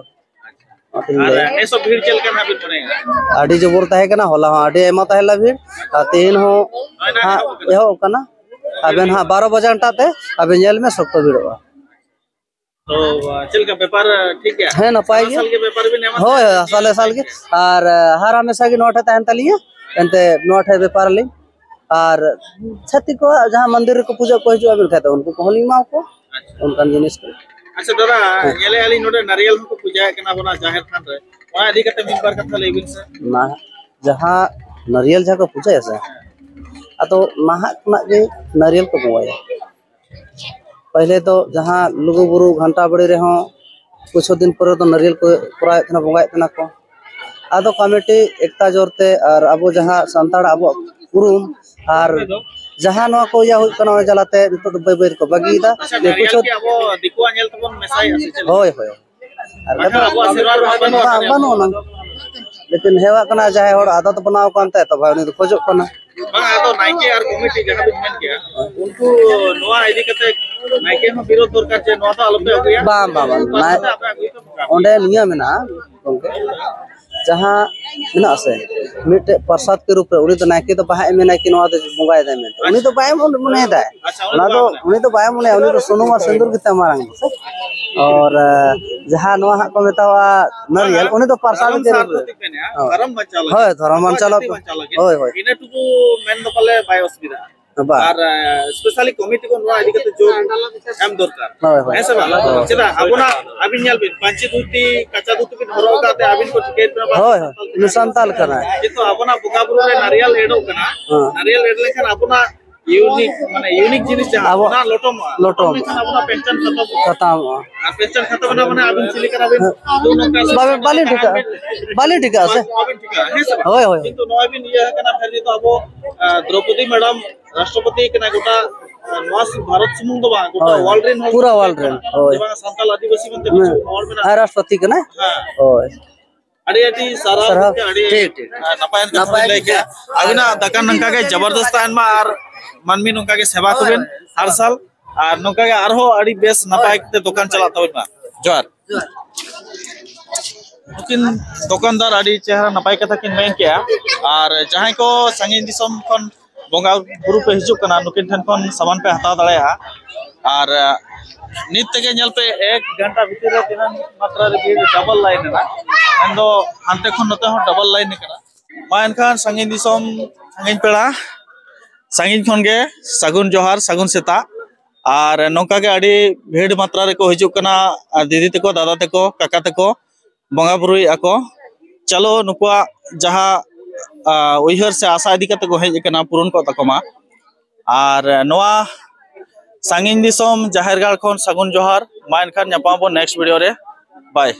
ᱟᱨ ᱱᱮᱥ ᱦᱚᱸ ᱵᱷᱤᱲ ᱪᱮᱫ ᱞᱮᱠᱟ ᱱᱟᱜ ᱵᱤᱱ ᱢᱚᱱᱮᱭᱟ? ᱟᱹᱰᱤ ᱡᱚᱵᱚᱨ ᱛᱟᱦᱮᱸ ᱠᱟᱱᱟ, ᱦᱚᱞᱟ ᱦᱚᱸ ᱟᱹᱰᱤ ᱟᱭᱢᱟ ᱛᱟᱦᱮᱸ ᱞᱮᱱᱟ ᱵᱷᱤᱲ, ᱟᱨ ᱛᱮᱦᱮᱧ ᱦᱚᱸ ᱦᱳᱭ, ᱱᱟᱜ ᱦᱟᱸᱜ ᱮᱦᱚᱵ ᱠᱟᱱᱟ᱾ ᱮᱦᱚᱵ ᱠᱟᱱᱟ᱾ ᱟᱵᱮᱱ ᱦᱟᱸᱜ ᱵᱟᱨᱚ ᱵᱟᱡᱮ ᱟᱱᱴᱟ ᱛᱮ ᱟᱵᱮᱱ ᱧᱮᱞ ᱢᱮ, ᱥᱚᱠᱛᱚ ᱵᱷᱤᱲᱚᱜᱼᱟ᱾ ᱛᱚ, ᱪᱮᱫ ᱞᱮᱠᱟ ᱵᱮᱯᱟᱨ ᱴᱷᱤᱠ ᱜᱮᱭᱟ? ᱦᱮᱸ, ᱱᱟᱯᱟᱭ ᱥᱟᱞ ᱜᱮ᱾ ᱥᱟᱞ ᱜᱮ ᱵᱮᱯᱟᱨ ᱵᱤᱱ ᱮᱢᱟ ᱦᱳᱭ, ᱥᱮ? ᱦᱳᱭ, ᱥᱟᱞᱮ ᱥᱟᱞ ᱜᱮ᱾ ᱟᱨ, ᱮ, ᱦᱟᱨ ᱦᱟᱢᱮᱥᱟ ᱜᱮ ᱱᱚᱣᱟ ᱴᱷᱮᱡ ᱛᱟᱦᱮᱱ ᱛᱟᱹᱞᱤᱧᱟ, ᱮᱱᱛᱮ ᱱᱚᱣᱟ ᱴᱷᱮᱡ ᱵᱮᱯᱟᱨ ᱟᱹᱞᱤᱧ᱾ ᱟᱨ ᱪᱷᱟᱹᱛᱤᱠ ᱠᱚᱣᱟᱜ ᱡᱟᱦᱟᱸ ᱢᱚᱱᱫᱤᱨ ᱨᱮᱠᱚ ᱯᱩᱡᱟᱹ ᱠᱚ ᱦᱤᱡᱩᱜᱼᱟ, ᱢᱮᱱᱠᱷᱟᱱ ᱫᱚ ᱩᱱᱠᱩ ᱠᱚᱦᱚᱸ ᱞᱤᱧ ᱮᱢᱟ ᱠᱚᱣᱟ᱾ ᱟᱪᱪᱷᱟ᱾ ᱚᱱᱠᱟᱱ ᱡᱤᱱᱤᱥ ᱠᱚ᱾ ᱟᱪᱪᱷᱟ ᱫᱟᱫᱟ, ᱦᱮᱸ᱾ ᱧᱮᱞᱮᱜᱼᱟ ᱞᱤᱧ ᱱᱚᱰᱮ ᱱᱟᱨᱤᱭᱮᱞ ᱦᱚᱸᱠᱚ ᱯᱩᱡᱟᱹᱭᱮᱫ ᱠᱟᱱᱟ ᱟᱵᱚᱱᱟᱜ ᱡᱟᱦᱮᱨ ᱛᱷᱟᱱ ᱨᱮ, ᱚᱱᱟ ᱤᱫᱤ ᱠᱟᱛᱮ ᱢᱤᱫ ᱵᱟᱨ ᱠᱟᱛᱷᱟ ᱞᱟᱹᱭ ᱵᱤᱱ ᱥᱮ᱾ ᱱᱟ-, ᱡᱟᱦᱟᱸ ᱱᱟᱨᱤᱭᱮᱞ ᱡᱟᱦᱟᱸ ᱠᱚ ᱯᱩᱡᱟᱹᱭᱟ ᱥᱮ, ᱟᱫᱚ ᱱᱟᱦᱟᱜ ᱠᱷᱚᱱᱟᱜ ᱜᱮ ᱱᱟᱨᱤᱭᱮᱞ ᱠᱚ ᱵᱚᱸᱜᱟᱭᱟ᱾ ᱯᱟᱦᱞᱮ ᱫᱚ ᱡᱟᱦᱟᱸ ᱞᱩᱜᱩ ᱵᱩᱨᱩ ᱜᱷᱟᱱᱴᱟ ᱵᱟᱲᱤ ᱨᱮᱦᱚᱸ ᱠᱤᱪᱷᱩ ᱫᱤᱱ ᱯᱚᱨᱮ ᱫᱚ ᱱᱟᱨᱤᱭᱮᱞ ᱠᱚ ᱠᱚᱨᱟᱣᱮᱫ ᱛᱟᱦᱮᱱᱟ, ᱵᱚᱸᱜᱟᱭᱮᱫ ᱛᱟᱦᱮᱱᱟ ᱠᱚ᱾ ᱟᱫᱚ ᱠᱚᱢᱤᱴᱤ ᱮᱠᱛᱟ ᱡᱳᱨ ᱛᱮ ᱟᱨ ᱟᱵᱚ ᱡᱟᱦᱟᱸ ᱥᱟᱱᱛᱟᱲ ᱟᱵᱚᱣᱟᱜ ᱩᱯᱨᱩᱢ ᱟᱨ ᱡᱟᱦᱟᱸ ᱱᱚᱣᱟ ᱠᱚ ᱤᱭᱟᱹ ᱦᱩᱭᱩᱜ ᱠᱟᱱᱟ, ᱚᱱᱟ ᱡᱟᱞᱟᱛᱮ ᱱᱤᱛᱚᱜ ᱫᱚ ᱵᱟᱹᱭ ᱵᱟᱹᱭ ᱛᱮᱠᱚ ᱵᱟᱹᱜᱤᱭᱮᱫᱟ᱾ ᱟᱪᱪᱷᱟ, ᱱᱟᱨᱤᱭᱮᱞ ᱠᱤᱪᱷᱩ ᱠᱤ ᱟᱵᱚ ᱫᱤᱠᱩᱣᱟᱜ ᱧᱮᱞ ᱛᱮᱵᱚᱱ ᱢᱮᱥᱟᱭᱮᱫᱼᱟ ᱥᱮ ᱪᱮᱫ? ᱦᱳᱭ, ᱦᱳᱭ᱾ ᱟᱨ ᱵᱟᱠᱷᱟᱱ ᱟᱵᱚᱣᱟᱜ ᱥᱮᱨᱣᱟ ᱨᱮᱢᱟ ᱵᱟᱹᱱᱩᱜᱼᱟ᱾ ᱵᱟᱝ, ᱵᱟᱹᱱᱩᱜ ᱟᱱᱟ᱾ ᱞᱮᱠᱤᱱ ᱦᱮᱣᱟᱜ ᱠᱟᱱᱟ, ᱡᱟᱦᱟᱸᱭ ᱦᱚᱲ ᱟᱫᱚᱛ ᱵᱮᱱᱟᱣ ᱟᱠᱟᱱ ᱛᱟᱭ, ᱛᱚ ᱵᱷᱟᱭ ᱩᱱᱤ ᱫᱚ ᱠᱷᱚᱡᱚᱜ ᱠᱟᱱᱟ᱾ ᱵᱟᱝ, ᱟᱫᱚ ᱱᱟᱭᱠᱮ ᱟᱨ ᱠᱚᱢᱤᱴᱤ ᱡᱟᱦᱟᱸ ᱵᱤᱱ ᱢᱮᱱ ᱠᱮᱜᱼᱟ, ᱩᱱᱠᱩ ᱱᱚᱣᱟ ᱤᱫᱤ ᱠᱟᱛᱮ ᱱᱟᱭᱠᱮ ᱦᱚᱸ ᱵᱤᱨᱳᱫ ᱫᱚᱨᱠᱟᱨ ᱡᱮ ᱱᱚᱣᱟ ᱫᱚ ᱟᱞᱚᱯᱮ ᱟᱹᱜᱩᱭᱟ᱾ ᱵᱟᱝ, ᱵᱟᱝ, ᱵᱟᱝ, ᱱᱟᱭ-, ᱟᱯᱮ ᱟᱹᱜᱩᱭ ᱛᱟᱵᱚᱱ ᱯᱮ᱾ ᱚᱸᱰᱮ ᱱᱤᱭᱟᱹ ᱢᱮᱱᱟᱜᱼᱟ ᱜᱚᱝᱠᱮ, ᱡᱟᱦᱟᱸ ᱢᱮᱱᱟᱜ ᱥᱮ ᱢᱤᱫᱴᱮᱡ ᱯᱨᱚᱥᱟᱫ ᱠᱮ ᱨᱩᱯ ᱨᱮ ᱩᱱᱤ ᱫᱚ ᱱᱟᱭᱠᱮ ᱫᱚ ᱵᱟᱦᱟ ᱮᱢ ᱢᱮᱱᱟ ᱠᱤ ᱱᱚᱣᱟ ᱫᱚ ᱵᱚᱸᱜᱟᱭ ᱫᱟᱭ ᱢᱮᱱᱛᱮ, ᱩᱱᱤ ᱫᱚ ᱵᱟᱭ ᱢᱚᱱᱮᱭᱮᱫᱟᱭ᱾ ᱟᱪᱪᱷᱟ, ᱚᱱᱟ ᱫᱚ ᱩᱱᱤ ᱫᱚ ᱵᱟᱭ ᱢᱚᱱᱮᱭᱟ, ᱩᱱᱤ ᱫᱚ ᱥᱩᱱᱩᱢ ᱟᱨ ᱥᱤᱸᱫᱩᱨ ᱜᱮ ᱛᱟᱭ ᱢᱟᱨᱟᱝ ᱫᱚ᱾ ᱟᱨ ᱡᱟᱦᱟᱸ ᱱᱚᱣᱟ ᱦᱟᱸᱜ ᱠᱚ ᱢᱮᱛᱟᱣᱟᱜᱼᱟ ᱱᱟᱨᱤᱭᱮᱞ, ᱩᱱᱤ ᱫᱚ ᱯᱨᱚᱥᱟᱫ ᱠᱟᱨᱚᱱ ᱜᱮ ᱥᱟᱨ ᱨᱩᱯ ᱨᱮ᱾ ᱫᱚ ᱪᱮᱫ ᱢᱮᱱᱮᱜᱼᱟ? ᱦᱳᱭ᱾ ᱫᱷᱚᱨᱚᱢ ᱵᱟᱧᱪᱟᱣ ᱞᱟᱹᱜᱤᱫ, ᱦᱳᱭ, ᱫᱷᱚᱨᱚᱢ ᱟᱵᱚᱣᱟᱜ ᱵᱟᱧᱪᱟᱣ ᱡᱟᱹᱛᱤ ᱞᱟᱹᱜᱤᱫ᱾ ᱵᱟᱧᱪᱟᱣ ᱞᱟᱹᱜᱤᱫ᱾ ᱦᱳᱭ, ᱦᱳᱭ᱾ ᱤᱱᱟᱹ ᱴᱩᱠᱩ ᱢᱮᱱ ᱫᱚ ᱯᱟᱞᱮ ᱵᱟᱭ ᱚᱥᱩᱵᱤᱫᱷᱟᱜᱼᱟ᱾ ᱵᱟᱝ᱾ ᱟᱨ, ᱮ, specially ᱠᱚᱢᱤᱴᱤ ᱠᱚ ᱱᱚᱣᱟ ᱤᱫᱤ ᱠᱟᱛᱮ ᱡᱳᱨ ᱮᱢ ᱫᱚᱨᱠᱟᱨ᱾ ᱦᱳᱭ, ᱦᱳᱭ᱾ ᱦᱮᱸ ᱥᱮ ᱵᱟᱝ? ᱦᱳᱭ᱾ ᱪᱮᱫᱟᱜ ᱟᱵᱚᱱᱟᱜ, ᱟᱹᱵᱤᱱ ᱧᱮᱞ ᱵᱤᱱ, ᱯᱟᱹᱧᱪᱤ ᱫᱷᱩᱛᱤ, ᱠᱟᱪᱟ ᱫᱷᱩᱛᱤ ᱵᱤᱱ ᱦᱚᱨᱚᱜ ᱟᱠᱟᱫ ᱛᱮ ᱟᱹᱵᱤᱱ ᱠᱚ ᱴᱷᱤᱠᱟᱹᱭᱮᱫ ᱵᱤᱱᱟ ᱵᱟᱝ ᱦᱳᱭ, ᱦᱳᱭ᱾ ᱥᱟᱱᱛᱟᱲ ᱩᱱᱤ ᱥᱟᱱᱛᱟᱲ ᱠᱟᱱᱟᱭ᱾ ᱠᱤᱱᱛᱩ ᱟᱵᱚᱱᱟᱜ ᱵᱚᱸᱜᱟ ᱵᱩᱨᱩ ᱨᱮ ᱱᱟᱨᱤᱭᱟᱞ ᱮᱰᱚᱜ ᱠᱟᱱᱟ᱾ ᱦᱮᱸ᱾ ᱱᱟᱨᱤᱭᱟᱞ ᱮᱰ ᱞᱮᱠᱷᱟᱱ ᱟᱵᱚᱱᱟᱜ unique, ᱢᱟᱱᱮ unique ᱡᱤᱱᱤᱥ ᱡᱟᱦᱟᱸ, ᱟᱵᱚ ᱚᱱᱟ ᱞᱚᱴᱚᱢᱚᱜᱼᱟ᱾ ᱞᱚᱴᱚᱢᱚᱜᱼᱟ᱾ ᱞᱚᱴᱚᱢ ᱞᱮᱠᱷᱟᱱ ᱟᱵᱚᱱᱟᱜ ᱯᱮᱦᱪᱟᱱ ᱠᱷᱟᱛᱚᱢᱚᱜᱼᱟ᱾ ᱠᱷᱟᱛᱚᱢᱚᱜᱼᱟ᱾ ᱟᱨ ᱯᱮᱦᱪᱟᱱ ᱠᱷᱟᱛᱚᱢ ᱮᱱᱟ ᱢᱟᱱᱮ ᱟᱹᱵᱤᱱ ᱪᱮᱫ ᱞᱮᱠᱟᱱᱟᱜ ᱵᱤᱱ ᱦᱮᱸ᱾ ᱫᱩ ᱱᱚᱝᱠᱟ ᱵᱟᱵᱮᱱ, ᱵᱟᱹᱞᱤᱧ ᱴᱷᱤᱠᱟᱹᱜᱼᱟ᱾ ᱵᱟᱹᱞᱤᱧ ᱴᱷᱤᱠᱟᱹᱜᱼᱟ ᱥᱮ? ᱵᱟᱵᱮᱱ ᱴᱷᱤᱠᱟᱹᱜᱼᱟ, ᱦᱮᱸ ᱥᱮ ᱵᱟᱝ? ᱦᱳᱭ, ᱦᱳᱭ᱾ ᱠᱤᱱᱛᱩ ᱱᱚᱜᱼᱚᱭ ᱵᱤᱱ ᱤᱭᱟᱹ ᱟᱠᱟᱱᱟ, ᱯᱷᱮᱨ ᱱᱤᱛᱚᱜ ᱟᱵᱚ, ᱟᱸ, ᱫᱨᱚᱯᱚᱫᱤ ᱢᱮᱰᱟᱢ ᱨᱟᱥᱴᱨᱚᱯᱚᱛᱤ ᱠᱟᱱᱟ, ᱜᱚᱴᱟ, ᱟᱸ, ᱱᱚᱣᱟ ᱥᱩ-, ᱵᱷᱟᱨᱚᱛ ᱥᱩᱢᱩᱝ ᱫᱚ ᱵᱟᱝ, ᱜᱚᱴᱟ ᱦᱳᱭ, ᱦᱳᱭ᱾ world ᱨᱮᱱ ᱦᱚᱲ ᱯᱩᱨᱟ ᱠᱚ world ᱨᱮᱱ, ᱦᱳᱭ᱾ ᱡᱮ ᱵᱟᱝ ᱥᱟᱱᱛᱟᱞ ᱟᱹᱫᱤᱵᱟᱹᱥᱤ ᱢᱮᱱᱛᱮ ᱦᱮᱸ᱾ ᱠᱤᱪᱷᱩ ᱦᱚᱲ ᱢᱮᱱᱟᱜ ᱟᱨ ᱨᱟᱥᱴᱨᱚᱯᱚᱛᱤ ᱠᱟᱱᱟᱭ᱾ ᱦᱮᱸ᱾ ᱦᱳᱭ᱾ ᱟᱹᱰᱤ ᱟᱹᱰᱤ ᱥᱟᱨᱦᱟᱣ ᱥᱟᱨᱦᱟᱣ᱾ ᱜᱚᱢᱠᱮ, ᱟᱹᱰᱤ, ᱴᱷᱤᱠ, ᱴᱷᱤᱠ᱾ ᱟᱸ, ᱱᱟᱯᱟᱭ ᱠᱟᱛᱷᱟ ᱱᱟᱯᱟᱭ ᱵᱤᱱ ᱞᱟᱹᱭ ᱜᱮ᱾ ᱠᱮᱜᱼᱟ᱾ ᱟᱹᱵᱤᱱᱟᱜ ᱫᱟᱠᱟ ᱱᱚᱝᱠᱟ ᱜᱮ ᱡᱚᱵᱚᱨᱫᱚᱥᱛ ᱛᱟᱦᱮᱱ ᱢᱟ ᱟᱨ ᱢᱟᱹᱱᱢᱤ ᱱᱚᱝᱠᱟ ᱜᱮ ᱥᱮᱵᱟ ᱦᱳᱭ, ᱠᱚᱵᱤᱱ ᱦᱳᱭ᱾ ᱦᱟᱨ ᱥᱟᱞ᱾ ᱟᱨ ᱱᱚᱝᱠᱟ ᱜᱮ ᱟᱨᱦᱚᱸ ᱟᱹᱰᱤ ᱵᱮᱥ ᱱᱟᱯᱟᱭ ᱦᱳᱭ᱾ ᱛᱮ ᱫᱚᱠᱟᱱ ᱪᱟᱞᱟᱜ ᱛᱟᱵᱚᱱ ᱢᱟ᱾ ᱡᱚᱦᱟᱨ᱾ ᱡᱚᱦᱟᱨ᱾ ᱱᱩᱠᱤᱱ ᱫᱚᱠᱟᱱᱫᱟᱨ ᱟᱹᱰᱤ ᱪᱮᱦᱨᱟ ᱱᱟᱯᱟᱭ ᱠᱟᱛᱷᱟ ᱠᱤᱱ ᱢᱮᱱ ᱠᱮᱜᱼᱟ᱾ ᱟᱨ ᱡᱟᱦᱟᱸᱭ ᱠᱚ ᱥᱟᱺᱜᱤᱧ ᱫᱤᱥᱚᱢ ᱠᱷᱚᱱ ᱵᱚᱸᱜᱟ ᱵᱩᱨᱩ ᱯᱮ ᱦᱤᱡᱩᱜ ᱠᱟᱱᱟ, ᱱᱩᱠᱤᱱ ᱴᱷᱮᱱ ᱠᱷᱚᱱ ᱥᱟᱢᱟᱱ ᱯᱮ ᱦᱟᱛᱟᱣ ᱫᱟᱲᱮᱭᱟᱜᱼᱟ᱾ ᱟᱨ, ᱟᱸ, ᱱᱤᱛ ᱛᱮᱜᱮ ᱧᱮᱞ ᱯᱮ, ᱮᱠ ᱜᱷᱚᱱᱴᱟ ᱵᱷᱤᱛᱤᱨ ᱨᱮ ᱛᱤᱱᱟᱹᱜ ᱢᱟᱛᱨᱟ ᱨᱮ ᱵᱷᱤᱲ, double line ᱮᱱᱟ᱾ ᱢᱮᱱᱫᱚ ᱦᱟᱱᱛᱮ ᱠᱷᱚᱱ ᱱᱚᱛᱮ ᱦᱚᱸ double line ᱟᱠᱟᱱᱟ᱾ ᱢᱟ ᱮᱱᱠᱷᱟᱱ ᱥᱟᱺᱜᱤᱧ ᱫᱤᱥᱚᱢ, ᱥᱟᱺᱜᱤᱧ ᱯᱮᱲᱟ, ᱥᱟᱺᱜᱤᱧ ᱠᱷᱚᱱ ᱜᱮ ᱥᱟᱹᱜᱩᱱ ᱡᱚᱦᱟᱨ, ᱥᱟᱹᱜᱩᱱ ᱥᱮᱛᱟᱜ᱾ ᱟᱨ ᱱᱚᱝᱠᱟ ᱜᱮ ᱟᱹᱰᱤ ᱵᱷᱤᱲ ᱢᱟᱛᱨᱟ ᱨᱮᱠᱚ ᱦᱤᱡᱩᱜ ᱠᱟᱱᱟ, ᱟᱨ ᱫᱤᱫᱤ ᱛᱟᱠᱚ, ᱫᱟᱫᱟ ᱛᱟᱠᱚ, ᱠᱟᱠᱟ ᱛᱟᱠᱚ ᱵᱚᱸᱜᱟ ᱵᱩᱨᱩᱭᱮᱫᱼᱟ ᱠᱚ᱾ ᱪᱚᱞᱚ, ᱱᱩᱠᱩᱣᱟᱜ ᱡᱟᱦᱟᱸ, ᱟ, ᱩᱭᱦᱟᱹᱨ ᱥᱮ ᱟᱥᱟ ᱤᱫᱤ ᱠᱟᱛᱮ ᱠᱚ ᱦᱮᱡ ᱟᱠᱟᱱᱟ, ᱯᱩᱨᱚᱱ ᱠᱚᱜ ᱛᱟᱠᱚ ᱢᱟ᱾ ᱟᱨ ᱱᱚᱣᱟ ᱥᱟᱺᱜᱤᱧ ᱫᱤᱥᱚᱢ ᱡᱟᱦᱮᱨ ᱜᱟᱲ ᱠᱷᱚᱱ ᱥᱟᱹᱜᱩᱱ ᱡᱚᱦᱟᱨ᱾ ᱢᱟ ᱮᱱᱠᱷᱟᱱ ᱧᱟᱯᱟᱢ ᱟᱵᱚᱱ next video ᱨᱮ᱾ Bye᱾